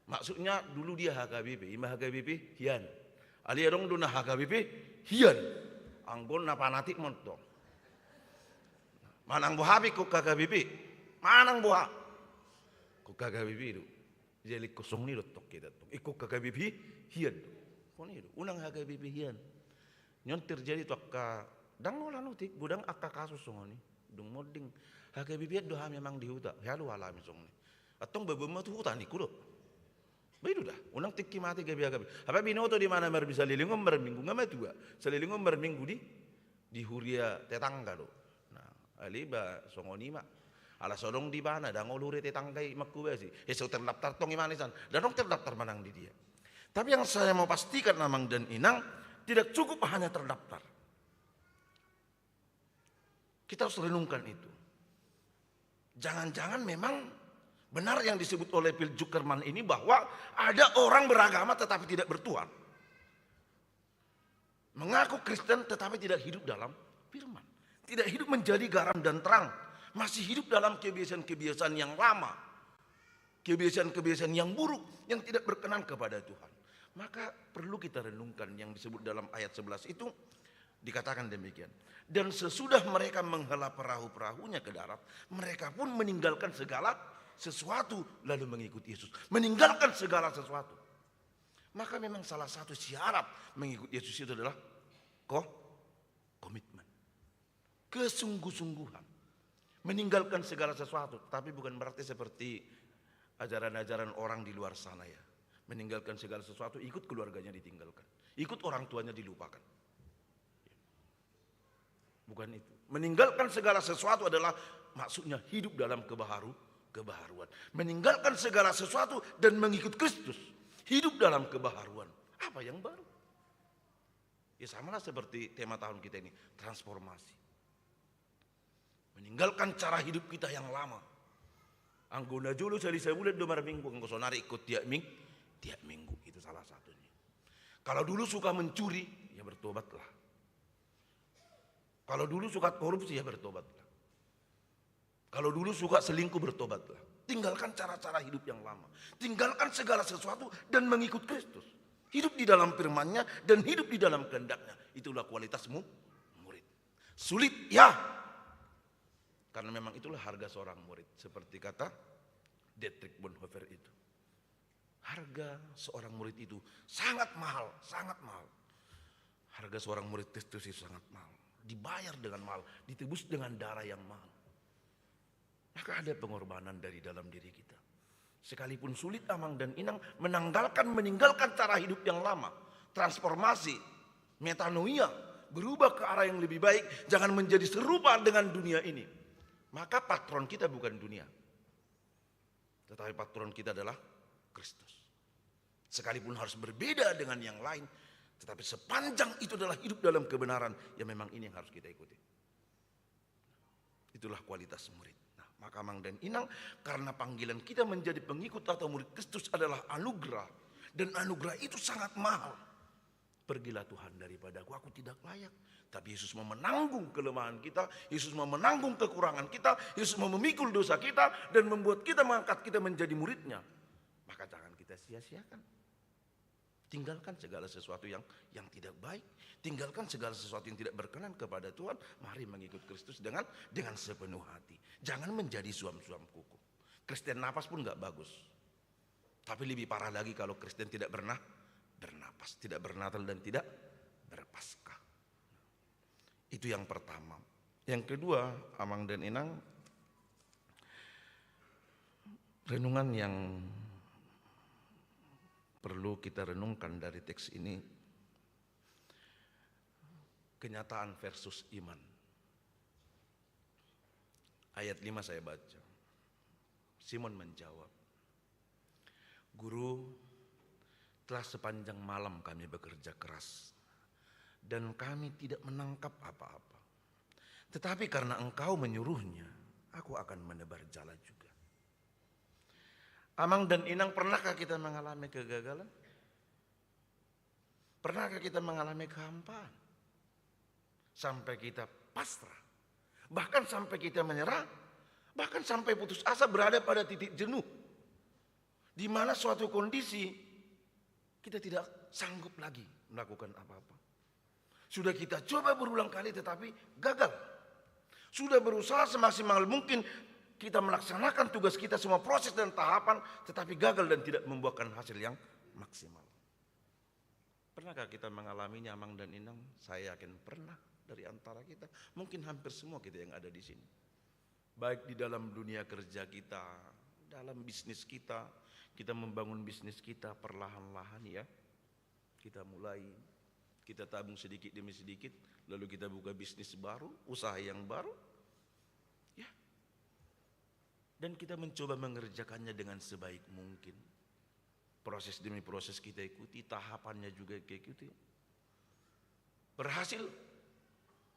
Maksudnya dulu dia H K B P, ima H K B P hian. Alai adong do na H K B P hian. Anggo na fanatik ma antong. Manang boha pe ingkon H K B P. Manang boha. Ingkon H K B P do. Jadi ingkon songon i do antong hita antong. Ingkon H K B P hian do. Songon i do. Unang H K B P hian. Nion terjadi tu angka, ndang holan otik, godang angka kasus songon i. Dung monding H K B P hian do hami amang di huta. Hea do halami songon i. Antong baboanmu tu huta ningku do. Ba i do da, unang tingki mate gabe H K B P. Hape binoto do imana marbisa, saleleng on marminggu nga matua. Saleleng on marminggu di, di huria tetangga do. Nah, alai ba songon i ma. Ala so adong di ibana, ndang olo huria tetangga i manghobasi. Eh, so terdaftar tong imana i san. Ndang adong terdaftar manang di dia. Tapi yang saya mau pastikan amang dan inang, tidak cukup hanya terdaftar. Kita harus renungkan itu. Jangan-jangan memang benar yang disebut oleh Phil Zuckerman ini, bahwa ada orang beragama tetapi tidak bertuhan. Mengaku Kristen tetapi tidak hidup dalam firman. Tidak hidup menjadi garam dan terang. Masih hidup dalam kebiasaan-kebiasaan yang lama. Kebiasaan-kebiasaan yang buruk, yang tidak berkenan kepada Tuhan. Maka perlu kita renungkan yang disebut dalam ayat sebelas itu, dikatakan demikian. Dan sesudah mereka menghela perahu-perahunya ke darat, mereka pun meninggalkan segala sesuatu lalu mengikut Yesus. Meninggalkan segala sesuatu. Maka memang salah satu syarat mengikut Yesus itu adalah ko-, komitmen. Kesungguh-sungguhan. Meninggalkan segala sesuatu, tapi bukan berarti seperti ajaran-ajaran orang di luar sana ya. Meninggalkan segala sesuatu, ikut keluarganya ditinggalkan. Ikut orang tuanya dilupakan. Bukan itu. Meninggalkan segala sesuatu adalah maksudnya hidup dalam kebaharu-, kebaharuan. Meninggalkan segala sesuatu dan mengikut Kristus. Hidup dalam kebaharuan. Apa yang baru? Ya samalah seperti tema tahun kita ini, transformasi. Meninggalkan cara hidup kita yang lama. Anggo na jolo sali sabulan do marminggu, anggo sonari ingkon tiap ming-, tiap minggu. Itu salah satunya. Kalau dulu suka mencuri, ya bertobatlah. Kalau dulu suka korupsi, ya bertobatlah. Kalau dulu suka selingkuh, bertobatlah. Tinggalkan cara-cara hidup yang lama. Tinggalkan segala sesuatu dan mengikut Kristus. Hidup di dalam firman-Nya dan hidup di dalam kehendak-Nya. Itulah kualitas mu-, murid. Sulit, ya. Karena memang itulah harga seorang murid. Seperti kata Dietrich Bonhoeffer itu. Harga seorang murid itu sangat mahal, sangat mahal. Harga seorang murid Kristus itu sangat mahal. Dibayar dengan mahal, ditebus dengan darah yang mahal. Maka ada pengorbanan dari dalam diri kita. Sekalipun sulit amang dan inang menanggalkan, meninggalkan cara hidup yang lama, transformasi, metanoia, berubah ke arah yang lebih baik, jangan menjadi serupa dengan dunia ini. Maka patron kita bukan dunia. Tetapi patron kita adalah Kristus. Sekalipun harus berbeda dengan yang lain, tetapi sepanjang itu adalah hidup dalam kebenaran, ya memang ini yang harus kita ikuti. Itulah kualitas murid. Nah, maka amang dan inang, karena panggilan kita menjadi pengikut atau murid Kristus adalah anugerah, dan anugerah itu sangat mahal. Pergilah Tuhan daripadaku, aku tidak layak. Tapi Yesus mau menanggung kelemahan kita, Yesus mau menanggung kekurangan kita, Yesus mau memikul dosa kita, dan membuat kita, mengangkat kita menjadi murid-Nya. Maka jangan kita sia-siakan. Tinggalkan segala sesuatu yang, yang tidak baik. Tinggalkan segala sesuatu yang tidak berkenan kepada Tuhan. Mari mengikut Kristus dengan, dengan sepenuh hati. Jangan menjadi suam-suam kuku. Kristen napas pun nggak bagus. Tapi lebih parah lagi kalau Kristen tidak pernah bernapas, tidak bernatal dan tidak berpaskah. Itu yang pertama. Yang kedua, amang dan inang, renungan yang perlu kita renungkan dari teks ini, kenyataan versus iman. Ayat lima saya baca. Simon menjawab, "Guru, telah sepanjang malam kami bekerja keras, dan kami tidak menangkap apa-apa. Tetapi karena Engkau menyuruhnya, aku akan menebar jala juga." Amang dan inang, pernahkah kita mengalami kegagalan? Pernahkah kita mengalami kehampaan? Sampai kita pasrah, bahkan sampai kita menyerah, bahkan sampai putus asa, berada pada titik jenuh. Di mana suatu kondisi kita tidak sanggup lagi melakukan apa-apa. Sudah kita coba berulang kali tetapi gagal. Sudah berusaha semaksimal mungkin kita melaksanakan tugas kita, semua proses dan tahapan, tetapi gagal dan tidak membuahkan hasil yang maksimal. Pernahkah kita mengalaminya, Amang dan Inang? Saya yakin pernah dari antara kita. Mungkin hampir semua kita yang ada di sini. Baik di dalam dunia kerja kita, dalam bisnis kita, kita membangun bisnis kita perlahan-lahan, ya. Kita mulai, kita tabung sedikit demi sedikit, lalu kita buka bisnis baru, usaha yang baru. Ya. Dan kita mencoba mengerjakannya dengan sebaik mungkin. Proses demi proses kita ikuti, tahapannya juga kita ikuti. Berhasil,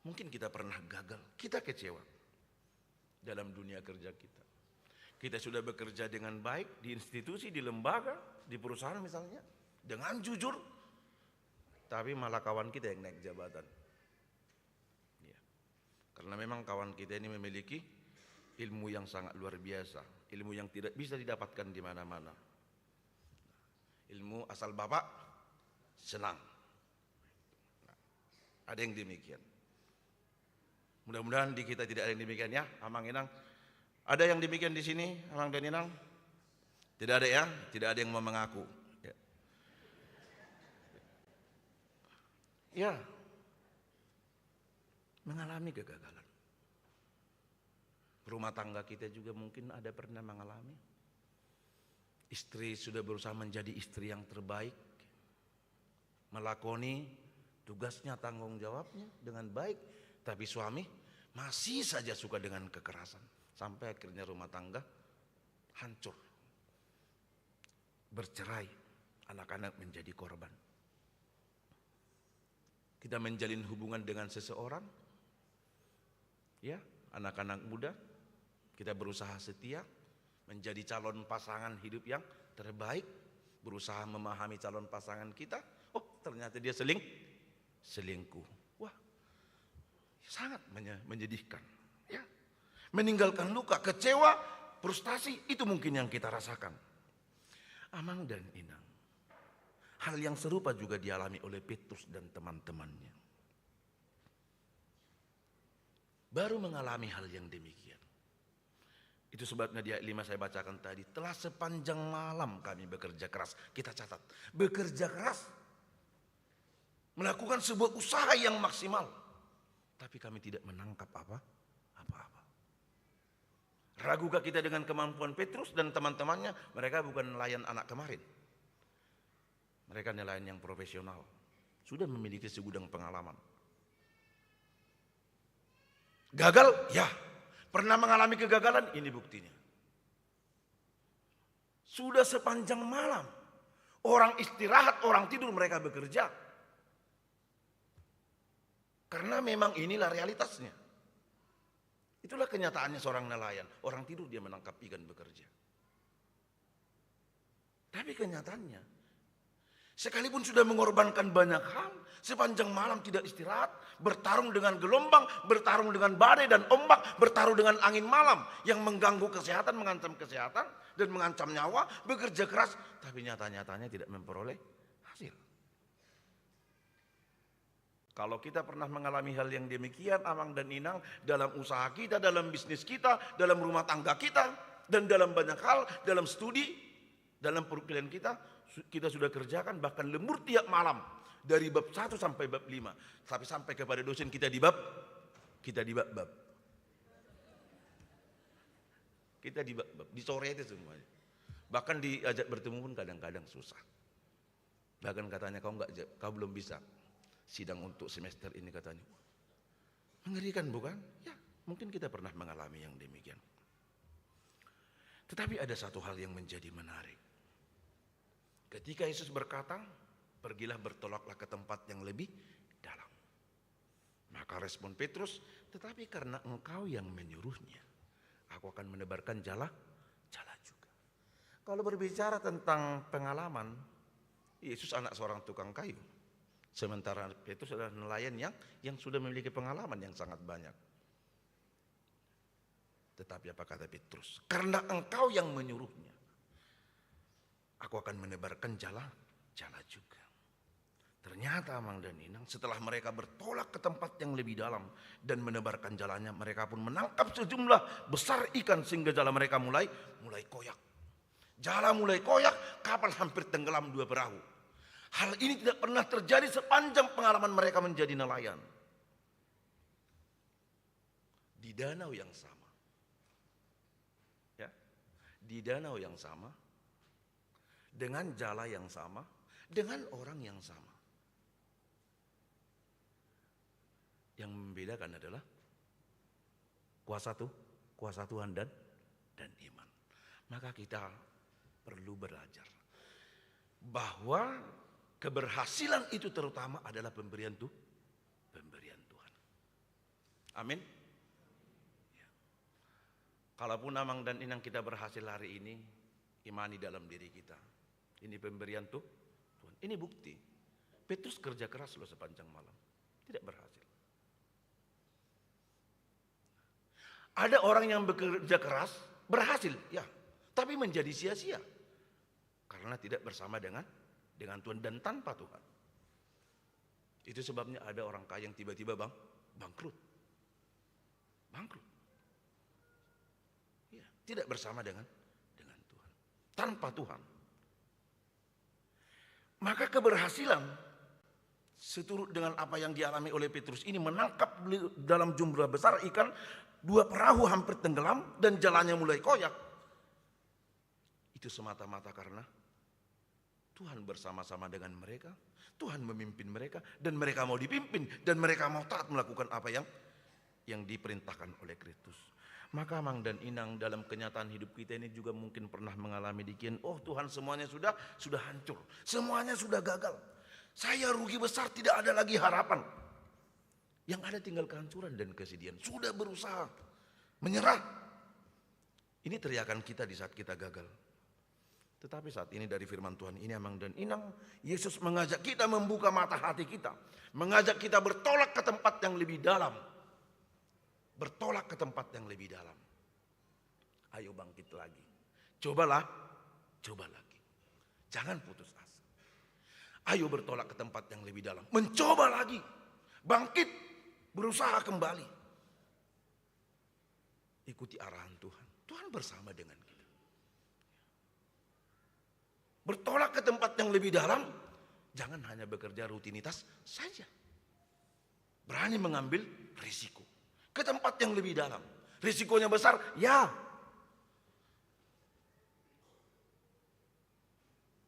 mungkin kita pernah gagal, kita kecewa dalam dunia kerja kita. Kita sudah bekerja dengan baik di institusi, di lembaga, di perusahaan misalnya, dengan jujur, tapi malah kawan kita yang naik jabatan. Ya. Karena memang kawan kita ini memiliki ilmu yang sangat luar biasa, ilmu yang tidak bisa didapatkan di mana-mana. Ilmu asal bapak senang. Nah, ada yang demikian. Mudah-mudahan di kita tidak ada yang demikian ya, Amang Inang. Ada yang demikian di sini, Amang dan Inang? Tidak ada ya? Tidak ada yang mau mengaku. Ya. Ya. Mengalami kegagalan. Rumah tangga kita juga mungkin ada pernah mengalami. Istri sudah berusaha menjadi istri yang terbaik, melakoni tugasnya, tanggung jawabnya dengan baik, tapi suami masih saja suka dengan kekerasan, sampai akhirnya rumah tangga hancur, bercerai, anak-anak menjadi korban. Kita menjalin hubungan dengan seseorang, ya, anak-anak muda, kita berusaha setia, menjadi calon pasangan hidup yang terbaik, berusaha memahami calon pasangan kita. Oh, ternyata dia seling-, selingkuh. Wah, sangat menye-, menyedihkan. Ya. Meninggalkan luka, kecewa, frustasi, itu mungkin yang kita rasakan. Amang dan Inang, hal yang serupa juga dialami oleh Petrus dan teman-temannya. Baru mengalami hal yang demikian. Itu sebabnya di ayat lima saya bacakan tadi, "Telah sepanjang malam kami bekerja keras." Kita catat, bekerja keras. Melakukan sebuah usaha yang maksimal. Tapi kami tidak menangkap apa, apa-apa. Ragukah kita dengan kemampuan Petrus dan teman-temannya? Mereka bukan nelayan anak kemarin. Mereka nelayan yang profesional. Sudah memiliki segudang pengalaman. Gagal? Ya. Pernah mengalami kegagalan? Ini buktinya. Sudah sepanjang malam. Orang istirahat, orang tidur, mereka bekerja. Karena memang inilah realitasnya. Itulah kenyataannya seorang nelayan. Orang tidur dia menangkap ikan, bekerja. Tapi kenyataannya, sekalipun sudah mengorbankan banyak hal, sepanjang malam tidak istirahat, bertarung dengan gelombang, bertarung dengan badai dan ombak, bertarung dengan angin malam yang mengganggu kesehatan, mengancam kesehatan, dan mengancam nyawa, bekerja keras, tapi nyata-nyatanya tidak memperoleh hasil. Kalau kita pernah mengalami hal yang demikian, Amang dan Inang, dalam usaha kita, dalam bisnis kita, dalam rumah tangga kita, dan dalam banyak hal, dalam studi, dalam perkuliahan kita, su-, kita sudah kerjakan bahkan lembur tiap malam, dari bab satu sampai bab lima. Tapi sampai kepada dosen kita di bab, kita di bab-bab. Kita di bab-bab, dicoret itu semuanya. Bahkan diajak bertemu pun kadang-kadang susah. Bahkan katanya, "Kau nggak ja-, kau belum bisa sidang untuk semester ini," katanya. Mengerikan, bukan? Ya, mungkin kita pernah mengalami yang demikian. Tetapi ada satu hal yang menjadi menarik. Ketika Yesus berkata, "Pergilah, bertolaklah ke tempat yang lebih dalam." Maka respon Petrus, "Tetapi karena Engkau yang menyuruhnya, aku akan menebarkan jala, jala juga." Kalau berbicara tentang pengalaman, Yesus anak seorang tukang kayu. Sementara Petrus adalah nelayan yang, yang sudah memiliki pengalaman yang sangat banyak. Tetapi apa kata Petrus? "Karena Engkau yang menyuruhnya." Aku akan menebarkan jala, jala juga. Ternyata, Amang dan Inang, setelah mereka bertolak ke tempat yang lebih dalam dan menebarkan jalanya, mereka pun menangkap sejumlah besar ikan sehingga jala mereka mulai, mulai koyak. Jala mulai koyak, kapal hampir tenggelam dua perahu. Hal ini tidak pernah terjadi sepanjang pengalaman mereka menjadi nelayan. Di danau yang sama. Ya. Di danau yang sama, dengan jala yang sama, dengan orang yang sama. Yang membedakan adalah kuasa tu-, kuasa Tuhan dan, dan iman. Maka kita perlu belajar bahwa keberhasilan itu terutama adalah pemberian tu-, pemberian Tuhan. Amin. Ya. Kalaupun, Amang dan Inang, kita berhasil hari ini, imani dalam diri kita. Ini pemberian tu-, Tuhan. Ini bukti. Petrus kerja keras loh sepanjang malam. Tidak berhasil. Ada orang yang bekerja keras, berhasil, ya. Tapi menjadi sia-sia. Karena tidak bersama dengan, dengan Tuhan dan tanpa Tuhan. Itu sebabnya ada orang kaya yang tiba-tiba bang-, bangkrut. Bangkrut. Ya, tidak bersama dengan, dengan Tuhan. Tanpa Tuhan. Maka keberhasilan seturut dengan apa yang dialami oleh Petrus ini, menangkap dalam jumlah besar ikan, dua perahu hampir tenggelam dan jalannya mulai koyak. Itu semata-mata karena Tuhan bersama-sama dengan mereka, Tuhan memimpin mereka, dan mereka mau dipimpin, dan mereka mau taat melakukan apa yang, yang diperintahkan oleh Kristus. Maka, Amang dan Inang, dalam kenyataan hidup kita ini juga mungkin pernah mengalami dikian, "Oh Tuhan, semuanya sudah, sudah hancur, semuanya sudah gagal. Saya rugi besar, tidak ada lagi harapan." Yang ada tinggal kehancuran dan kesedihan. Sudah berusaha menyerah. Ini teriakan kita di saat kita gagal. Tetapi saat ini dari firman Tuhan ini, Amang dan Inang, Yesus mengajak kita membuka mata hati kita, mengajak kita bertolak ke tempat yang lebih dalam. Bertolak ke tempat yang lebih dalam. Ayo bangkit lagi. Cobalah, coba lagi. Jangan putus asa. Ayo bertolak ke tempat yang lebih dalam. Mencoba lagi. Bangkit. Berusaha kembali. Ikuti arahan Tuhan. Tuhan bersama dengan kita. Bertolak ke tempat yang lebih dalam, jangan hanya bekerja rutinitas saja. Berani mengambil risiko. Ke tempat yang lebih dalam. Risikonya besar, ya.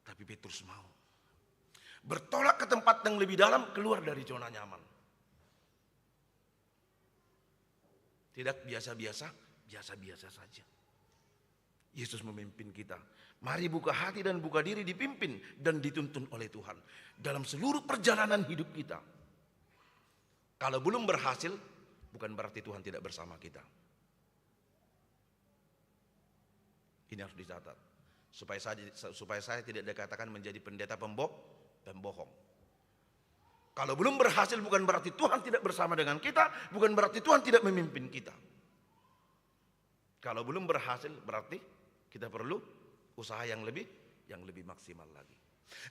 Tapi Petrus mau. Bertolak ke tempat yang lebih dalam, keluar dari zona nyaman. Tidak biasa-biasa, biasa-biasa saja. Yesus memimpin kita. Mari buka hati dan buka diri dipimpin dan dituntun oleh Tuhan dalam seluruh perjalanan hidup kita. Kalau belum berhasil, bukan berarti Tuhan tidak bersama kita. Ini harus dicatat. Supaya saya, supaya saya tidak dikatakan menjadi pendeta pembo-, pembohong. Kalau belum berhasil, bukan berarti Tuhan tidak bersama dengan kita, bukan berarti Tuhan tidak memimpin kita. Kalau belum berhasil, berarti kita perlu usaha yang lebih, yang lebih maksimal lagi.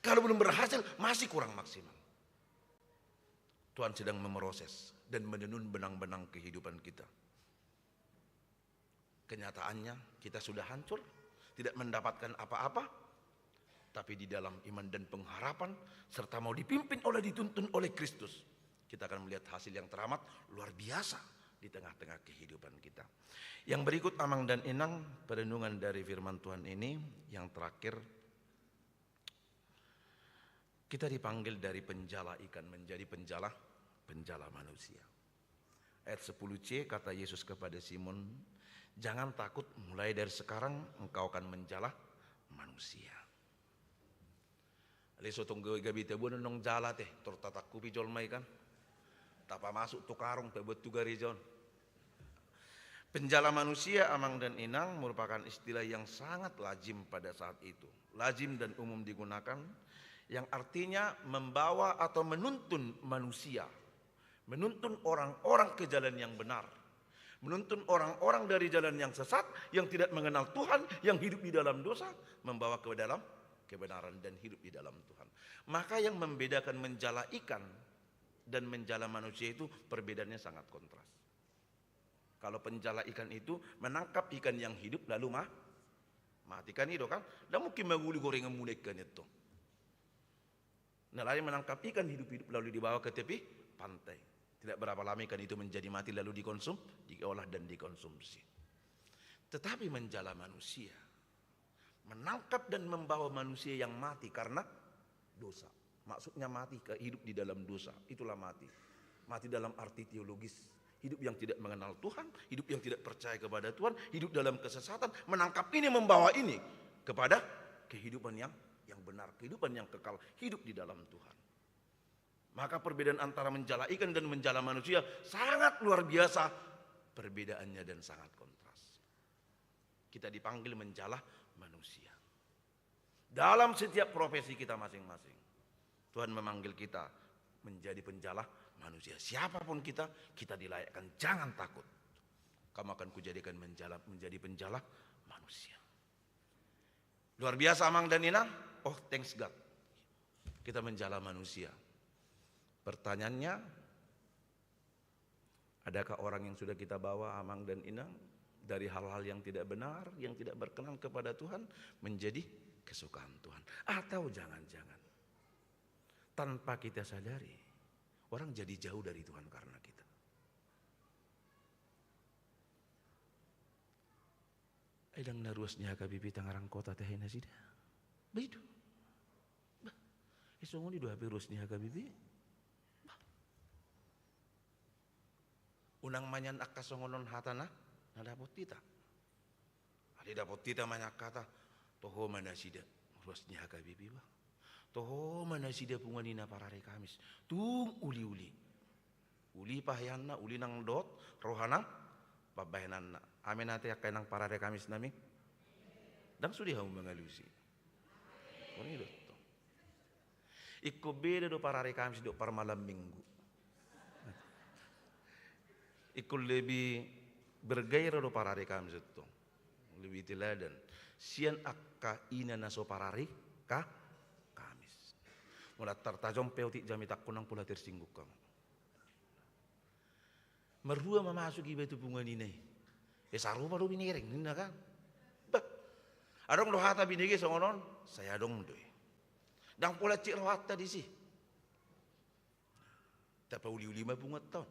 Kalau belum berhasil, masih kurang maksimal. Tuhan sedang memproses dan menenun benang-benang kehidupan kita. Kenyataannya, kita sudah hancur, tidak mendapatkan apa-apa, tapi di dalam iman dan pengharapan, serta mau dipimpin oleh, dituntun oleh Kristus, kita akan melihat hasil yang teramat luar biasa di tengah-tengah kehidupan kita. Yang berikut, Amang dan Inang, perenungan dari firman Tuhan ini, yang terakhir, kita dipanggil dari penjala ikan menjadi penjala, penjala manusia. Ayat sepuluh C, kata Yesus kepada Simon, "Jangan takut, mulai dari sekarang engkau akan menjala manusia." Ale so tong gabe, gabe tabuan nong jala te, tor tatangkupi jolma i kan. Tapamasuk tu karung, pabuat tu gareja on. Penjala manusia, Amang dan Inang, merupakan istilah yang sangat lazim pada saat itu. Lazim dan umum digunakan, yang artinya membawa atau menuntun manusia, menuntun orang-orang ke jalan yang benar, menuntun orang-orang dari jalan yang sesat, yang tidak mengenal Tuhan, yang hidup di dalam dosa, membawa ke dalam kebenaran dan hidup di dalam Tuhan. Maka yang membedakan menjala ikan dan menjala manusia itu perbedaannya sangat kontras. Kalau penjala ikan itu menangkap ikan yang hidup lalu ma-, mati kan itu kan. Nggak mungkin mangolu gorenganmuna ikan itu. Nelayan menangkap ikan hidup-hidup lalu dibawa ke tepi pantai. Tidak berapa lama ikan itu menjadi mati lalu dikonsum, diolah dan dikonsumsi. Tetapi menjala manusia menangkap dan membawa manusia yang mati karena dosa. Maksudnya mati ke hidup di dalam dosa. Itulah mati. Mati dalam arti teologis. Hidup yang tidak mengenal Tuhan, hidup yang tidak percaya kepada Tuhan, hidup dalam kesesatan, menangkap ini, membawa ini kepada kehidupan yang yang benar, kehidupan yang kekal, hidup di dalam Tuhan. Maka perbedaan antara menjala ikan dan menjala manusia sangat luar biasa perbedaannya dan sangat kontras. Kita dipanggil menjala manusia. Dalam setiap profesi kita masing-masing, Tuhan memanggil kita menjadi penjala manusia. Siapapun kita, kita dilayakkan. Jangan takut. Kamu akan kujadikan menjala, menjadi penjala manusia. Luar biasa, Amang dan Inang. Oh, thanks God. Kita menjala manusia. Pertanyaannya, adakah orang yang sudah kita bawa, Amang dan Inang, dari hal-hal yang tidak benar, yang tidak berkenan kepada Tuhan, menjadi kesukaan Tuhan? Atau jangan-jangan, tanpa kita sadari, orang jadi jauh dari Tuhan karena kita. Ai ndang na ruas ni H K B P Tangerang Kota tahe nasida. Bah, i do. Bah. Eh, songon i do hape ruas ni H K B P. Bah. Unang ma nian angka songon on hatana na dapot hita. Alai dapot hita ma nian hata, toho ma nasida ruas ni H K B P, bah. Toho ma nasida punguan ina parari Kamis. Tung uli-uli. Uli paheanna, uli nang dohot roha nang pambahenanna. Amen ate angka inang parari Kamis nami. Ndang sude hamu mangalusi. Songon i do tong. Ingkon beda do parari Kamis dohot parmalam Minggu. Ingkon lebih bergairah do parari Kamis tong. Lebih teladan. Sian angka ina na so parari Ka-, Kamis. Molo antar tajom pe otik jamitangku, ndang pola tersinggung hamu. Marrua ma masuk iba tu punguan ina i. Eh, sarupa do binereng, ninna kan. Bah. Adong do hata binege songon on, sai adong do i. Ndang pola cik rohanta disi. Tapauli-uli ma punguanta on.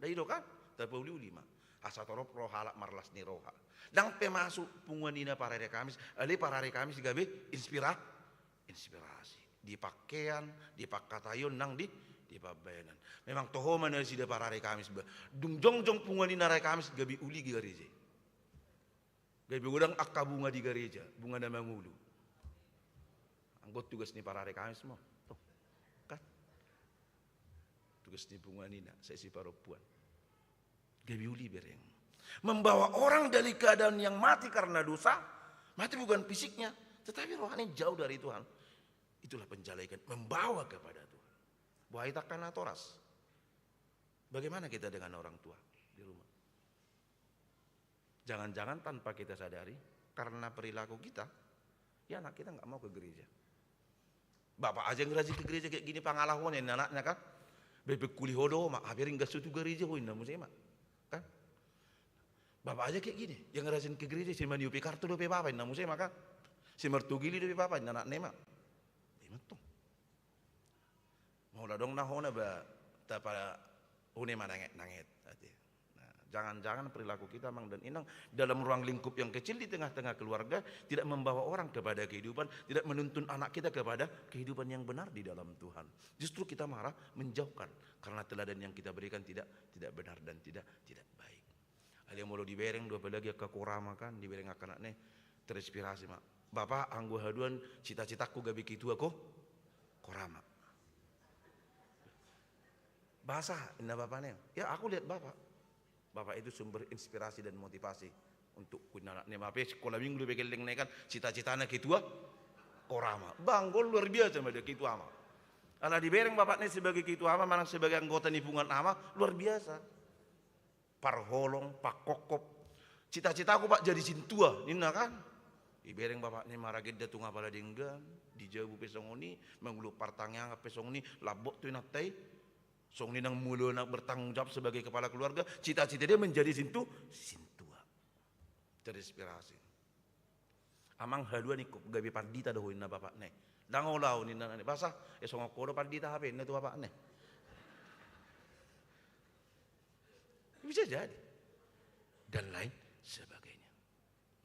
Ndang i do kan? Tapauli-uli ma. Asa torop roha halak marlas ni roha. Ndang pe masuk punguan ina parari Kamis, alai parari Kamis gabe inspira-, inspirasi. Di pakean, di pangkataion nang di, di pambahenan. Memang toho ma nasida parari Kamis, bah. Dung jongjong punguan ina parari Kamis gabe uli gareja. Gabe godang angka bunga di gareja, bunga na mangolu. Anggo tugas ni parari Kamis ma. Tong. Kan? Tugas ni punguan ina, sai siparompuan. Gabe uli bereng. Membawa orang dari keadaan yang mati karena dosa, mati bukan fisiknya, tetapi rohani jauh dari Tuhan. Itulah penjala ikan, membawa kepada Tuhan. Boha hita angka natoras. Bagaimana kita dengan orang tua di rumah? Jangan-jangan tanpa kita sadari, karena perilaku kita, ya anak kita nggak mau ke gereja. Bapak aja yang rajin ke gereja kayak gini, pangalahoan ninna anaknya kan. Bebek kuli ho do ma, hape ringgas tu gereja ho ninna muse ma. Kan? Bapak aja kayak gini, yang rajin ke gereja, si maniopi kartu dope bapak ninna muse ma kan. Si martogili dope bapak ninna anakna ma. Ima tong. Molo adong na hona ba tapa hone mananget-nanget ate. Nah, jangan-jangan perilaku kita, Amang dan Inang, dalam ruang lingkup yang kecil di tengah-tengah keluarga tidak membawa orang kepada kehidupan, tidak menuntun anak kita kepada kehidupan yang benar di dalam Tuhan. Justru kita malah menjauhkan karena teladan yang kita berikan tidak tidak benar dan tidak tidak baik. Alai molo dibereng do apalagi angka korama kan, dibereng angka anakna, terinspirasi ma. Bapak, anggo haduan cita-citaku gabe ketua ko-, korama. Boasa, ninna bapakna. Ya, aku lihat bapak. Bapak itu sumber inspirasi dan motivasi untuk ninna anakna. Hape sikola minggu dope gellengna kan, cita-citana ketua korama. Bah, anggo on luar biasa ma dia ketua ama. Ala dibereng bapakna sebagai ketua ama, manang sebagai anggota ni punguan ama, luar biasa. Parholong, pangkophop. Cita-citaku, Pak, jadi sintua, ninna kan. Ibereng bapakna i maragenda tung apala denggan, di jabu pe songon i, manguluk partangiangan pe songon i, lambok tu inanta i, songon i nang molo na bertanggung jawab sebagai kepala keluarga, cita-cita dia menjadi sintu, sintua. Terinspirasi. Amang, haluan ingkon gabe pandita do ho, ninna bapakna i. Ndang olo au, ninna anakna i. Boasa? E, songon ho do pandita hape, ninna tu bapakna i. Bisa jadi. Dan lain sebagainya.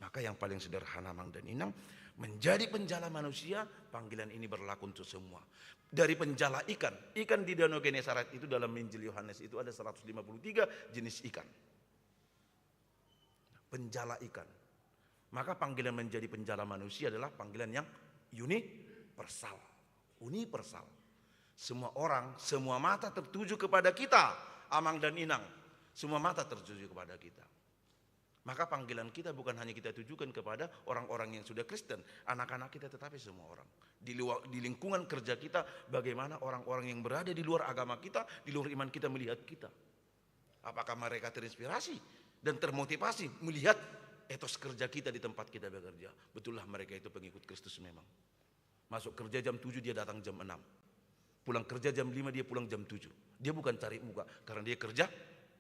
Maka yang paling sederhana, Amang dan Inang, menjadi penjala manusia, panggilan ini berlaku untuk semua. Dari penjala ikan, ikan di Danau Genesaret itu dalam Injil Yohanes itu ada seratus lima puluh tiga jenis ikan. Penjala ikan. Maka panggilan menjadi penjala manusia adalah panggilan yang universal. Universal. Semua orang, semua mata tertuju kepada kita, Amang dan Inang. Semua mata tertuju kepada kita. Maka panggilan kita bukan hanya kita tujukan kepada orang-orang yang sudah Kristen, anak-anak kita, tetapi semua orang. Di luar, di lingkungan kerja kita, bagaimana orang-orang yang berada di luar agama kita, di luar iman kita melihat kita. Apakah mereka terinspirasi dan termotivasi melihat etos kerja kita di tempat kita bekerja? Betullah mereka itu pengikut Kristus memang. Masuk kerja jam tujuh, dia datang jam enam. Pulang kerja jam lima, dia pulang jam tujuh. Dia bukan cari muka, karena dia kerja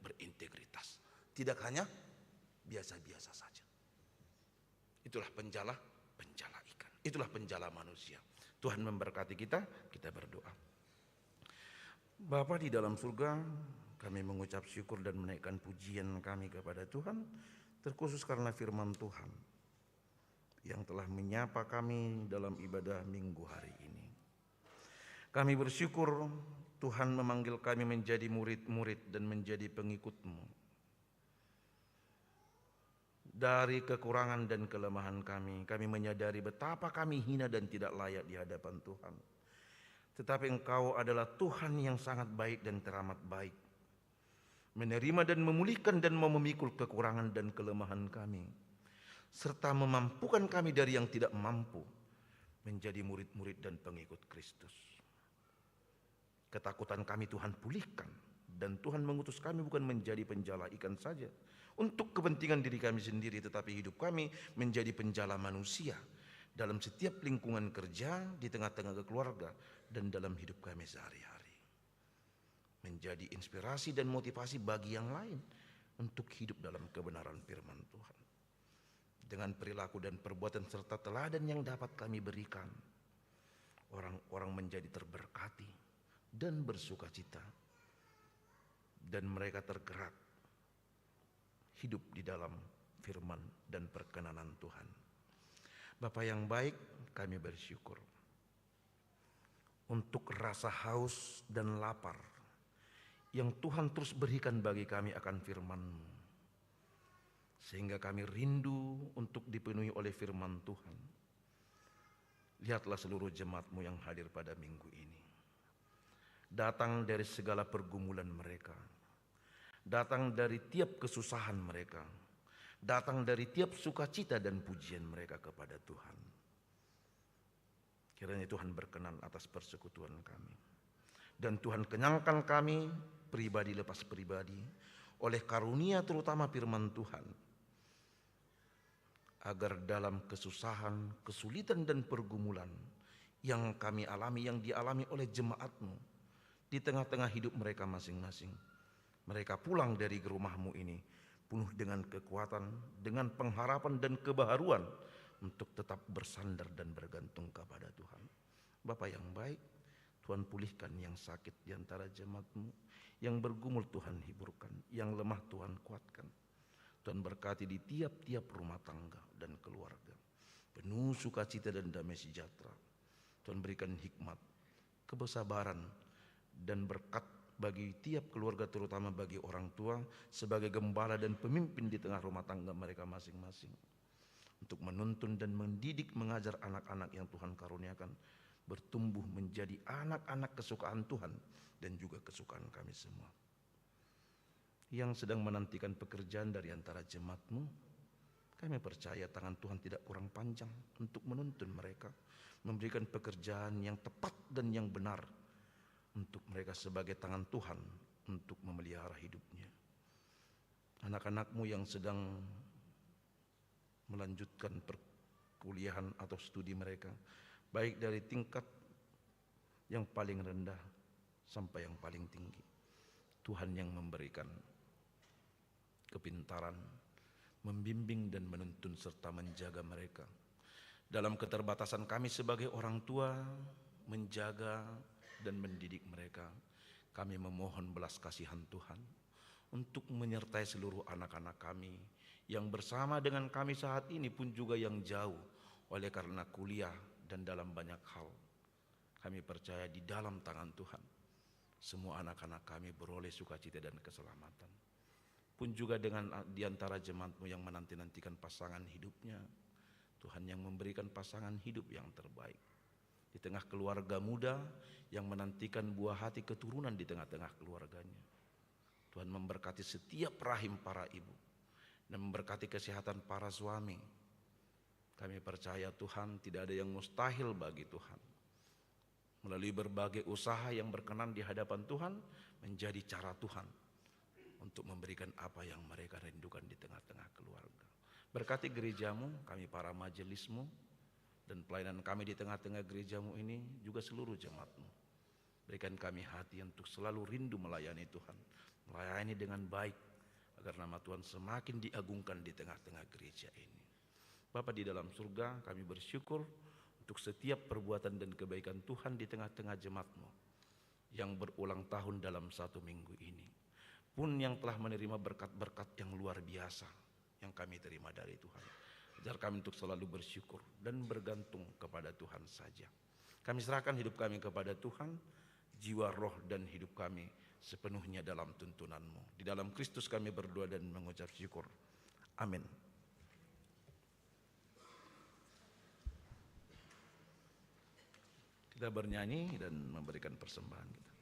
berintegritas. Tidak hanya biasa-biasa saja. Itulah penjala, penjala ikan. Itulah penjala manusia. Tuhan memberkati kita, kita berdoa. Bapa di dalam surga, kami mengucap syukur dan menaikkan pujian kami kepada Tuhan, terkhusus karena firman Tuhan yang telah menyapa kami dalam ibadah minggu hari ini. Kami bersyukur Tuhan memanggil kami menjadi murid-murid dan menjadi pengikut-Mu. Dari kekurangan dan kelemahan kami, kami menyadari betapa kami hina dan tidak layak di hadapan Tuhan. Tetapi Engkau adalah Tuhan yang sangat baik dan teramat baik, menerima dan memulihkan dan mau memikul kekurangan dan kelemahan kami, serta memampukan kami dari yang tidak mampu menjadi murid-murid dan pengikut Kristus. Ketakutan kami Tuhan pulihkan, dan Tuhan mengutus kami bukan menjadi penjala ikan saja untuk kepentingan diri kami sendiri, tetapi hidup kami menjadi penjala manusia dalam setiap lingkungan kerja, di tengah-tengah keluarga, dan dalam hidup kami sehari-hari. Menjadi inspirasi dan motivasi bagi yang lain untuk hidup dalam kebenaran firman Tuhan. Dengan perilaku dan perbuatan serta teladan yang dapat kami berikan, orang-orang menjadi terberkati dan bersukacita, dan mereka tergerak hidup di dalam firman dan perkenanan Tuhan. Bapa yang baik, kami bersyukur untuk rasa haus dan lapar yang Tuhan terus berikan bagi kami akan firman-Mu, sehingga kami rindu untuk dipenuhi oleh firman Tuhan. Lihatlah seluruh jemaat-Mu yang hadir pada minggu ini. Datang dari segala pergumulan mereka, datang dari tiap kesusahan mereka, datang dari tiap sukacita dan pujian mereka kepada Tuhan. Kiranya Tuhan berkenan atas persekutuan kami. Dan Tuhan kenyangkan kami, pribadi lepas pribadi, oleh karunia terutama firman Tuhan. Agar dalam kesusahan, kesulitan dan pergumulan yang kami alami, yang dialami oleh jemaat-Mu, di tengah-tengah hidup mereka masing-masing, mereka pulang dari rumah-Mu ini penuh dengan kekuatan, dengan pengharapan dan kebaharuan untuk tetap bersandar dan bergantung kepada Tuhan. Bapa yang baik, Tuhan pulihkan yang sakit di antara jemaat-Mu, yang bergumul Tuhan hiburkan, yang lemah Tuhan kuatkan. Tuhan berkati di tiap-tiap rumah tangga dan keluarga. Penuh sukacita dan damai sejahtera. Tuhan berikan hikmat, kesabaran, dan berkat bagi tiap keluarga, terutama bagi orang tua sebagai gembala dan pemimpin di tengah rumah tangga mereka masing-masing, untuk menuntun dan mendidik, mengajar anak-anak yang Tuhan karuniakan bertumbuh menjadi anak-anak kesukaan Tuhan dan juga kesukaan kami semua. Yang sedang menantikan pekerjaan dari antara jemaat-Mu, kami percaya tangan Tuhan tidak kurang panjang untuk menuntun mereka, memberikan pekerjaan yang tepat dan yang benar untuk mereka sebagai tangan Tuhan untuk memelihara hidupnya. Anak-anak-Mu yang sedang melanjutkan per-, perkuliahan atau studi mereka, baik dari tingkat yang paling rendah sampai yang paling tinggi. Tuhan yang memberikan kepintaran, membimbing dan menuntun serta menjaga mereka. Dalam keterbatasan kami sebagai orang tua, menjaga dan mendidik mereka, kami memohon belas kasihan Tuhan untuk menyertai seluruh anak-anak kami yang bersama dengan kami saat ini pun juga yang jauh oleh karena kuliah dan dalam banyak hal. Kami percaya di dalam tangan Tuhan, semua anak-anak kami beroleh sukacita dan keselamatan. Pun juga dengan a-, di antara jemaat-Mu yang menanti-nantikan pasangan hidupnya, Tuhan yang memberikan pasangan hidup yang terbaik. Di tengah keluarga muda yang menantikan buah hati keturunan di tengah-tengah keluarganya. Tuhan memberkati setiap rahim para ibu dan memberkati kesehatan para suami. Kami percaya, Tuhan, tidak ada yang mustahil bagi Tuhan. Melalui berbagai usaha yang berkenan di hadapan Tuhan, menjadi cara Tuhan untuk memberikan apa yang mereka rindukan di tengah-tengah keluarga. Berkati gereja-Mu, kami para majelis-Mu, dan pelayanan kami di tengah-tengah gereja-Mu ini, juga seluruh jemaat-Mu. Berikan kami hati untuk selalu rindu melayani Tuhan, melayani dengan baik, agar nama Tuhan semakin diagungkan di tengah-tengah gereja ini. Bapa di dalam surga, kami bersyukur untuk setiap perbuatan dan kebaikan Tuhan di tengah-tengah jemaat-Mu yang berulang tahun dalam satu minggu ini, pun yang telah menerima berkat-berkat yang luar biasa yang kami terima dari Tuhan. Ajar kami untuk selalu bersyukur dan bergantung kepada Tuhan saja. Kami serahkan hidup kami kepada Tuhan, jiwa, roh, dan hidup kami sepenuhnya dalam tuntunan-Mu. Di dalam Kristus kami berdoa dan mengucap syukur. Amin. Kita bernyanyi dan memberikan persembahan kita.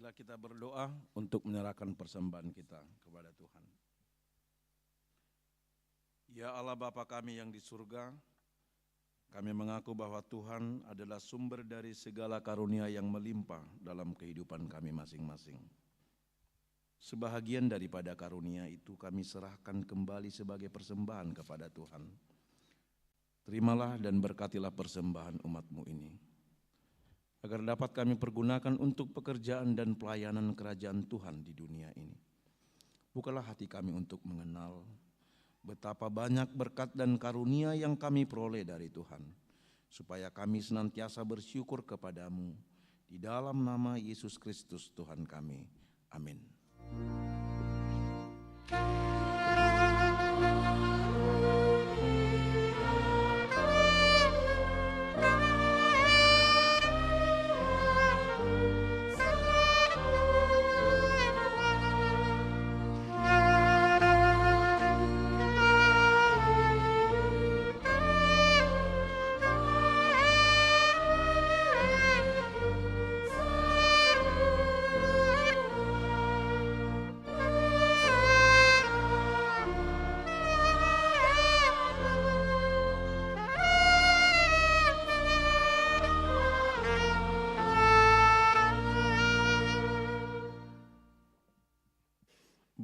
Kita berdoa untuk menyerahkan persembahan kita kepada Tuhan. Ya Allah Bapa kami yang di surga, kami mengaku bahwa Tuhan adalah sumber dari segala karunia yang melimpah dalam kehidupan kami masing-masing. Sebahagian daripada karunia itu kami serahkan kembali sebagai persembahan kepada Tuhan. Terimalah dan berkatilah persembahan umat-Mu ini, agar dapat kami pergunakan untuk pekerjaan dan pelayanan kerajaan Tuhan di dunia ini. Bukalah hati kami untuk mengenal betapa banyak berkat dan karunia yang kami peroleh dari Tuhan, supaya kami senantiasa bersyukur kepada-Mu, di dalam nama Yesus Kristus Tuhan kami. Amin.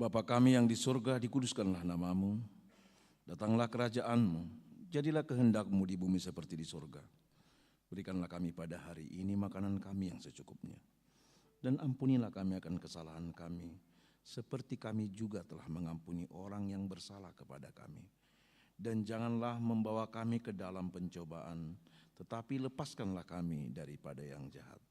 Bapa kami yang di surga, dikuduskanlah nama-Mu. Datanglah kerajaan-Mu. Jadilah kehendak-Mu di bumi seperti di surga. Berikanlah kami pada hari ini makanan kami yang secukupnya. Dan ampunilah kami akan kesalahan kami, seperti kami juga telah mengampuni orang yang bersalah kepada kami. Dan janganlah membawa kami ke dalam pencobaan, tetapi lepaskanlah kami daripada yang jahat.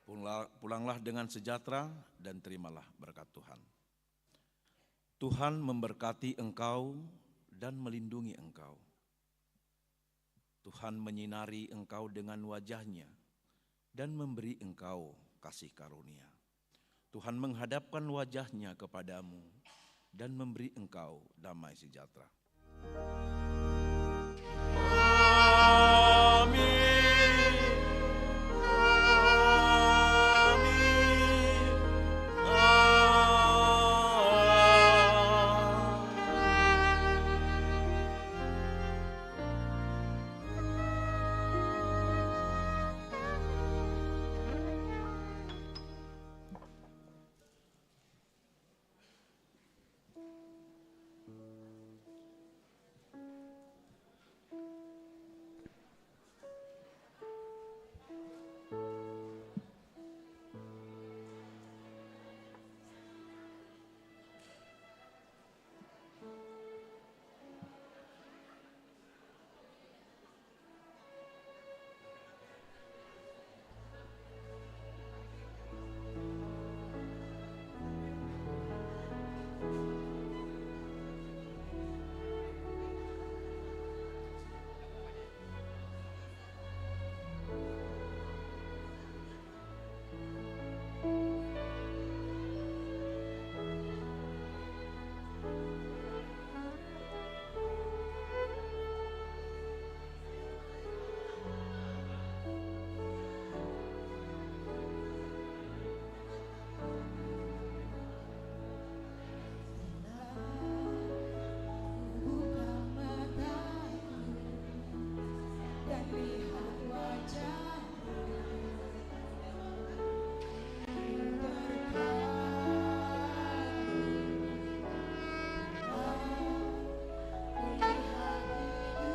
Pula-, pulanglah dengan sejahtera dan terimalah berkat Tuhan. Tuhan memberkati engkau dan melindungi engkau. Tuhan menyinari engkau dengan wajah-Nya dan memberi engkau kasih karunia. Tuhan menghadapkan wajah-Nya kepadamu dan memberi engkau damai sejahtera.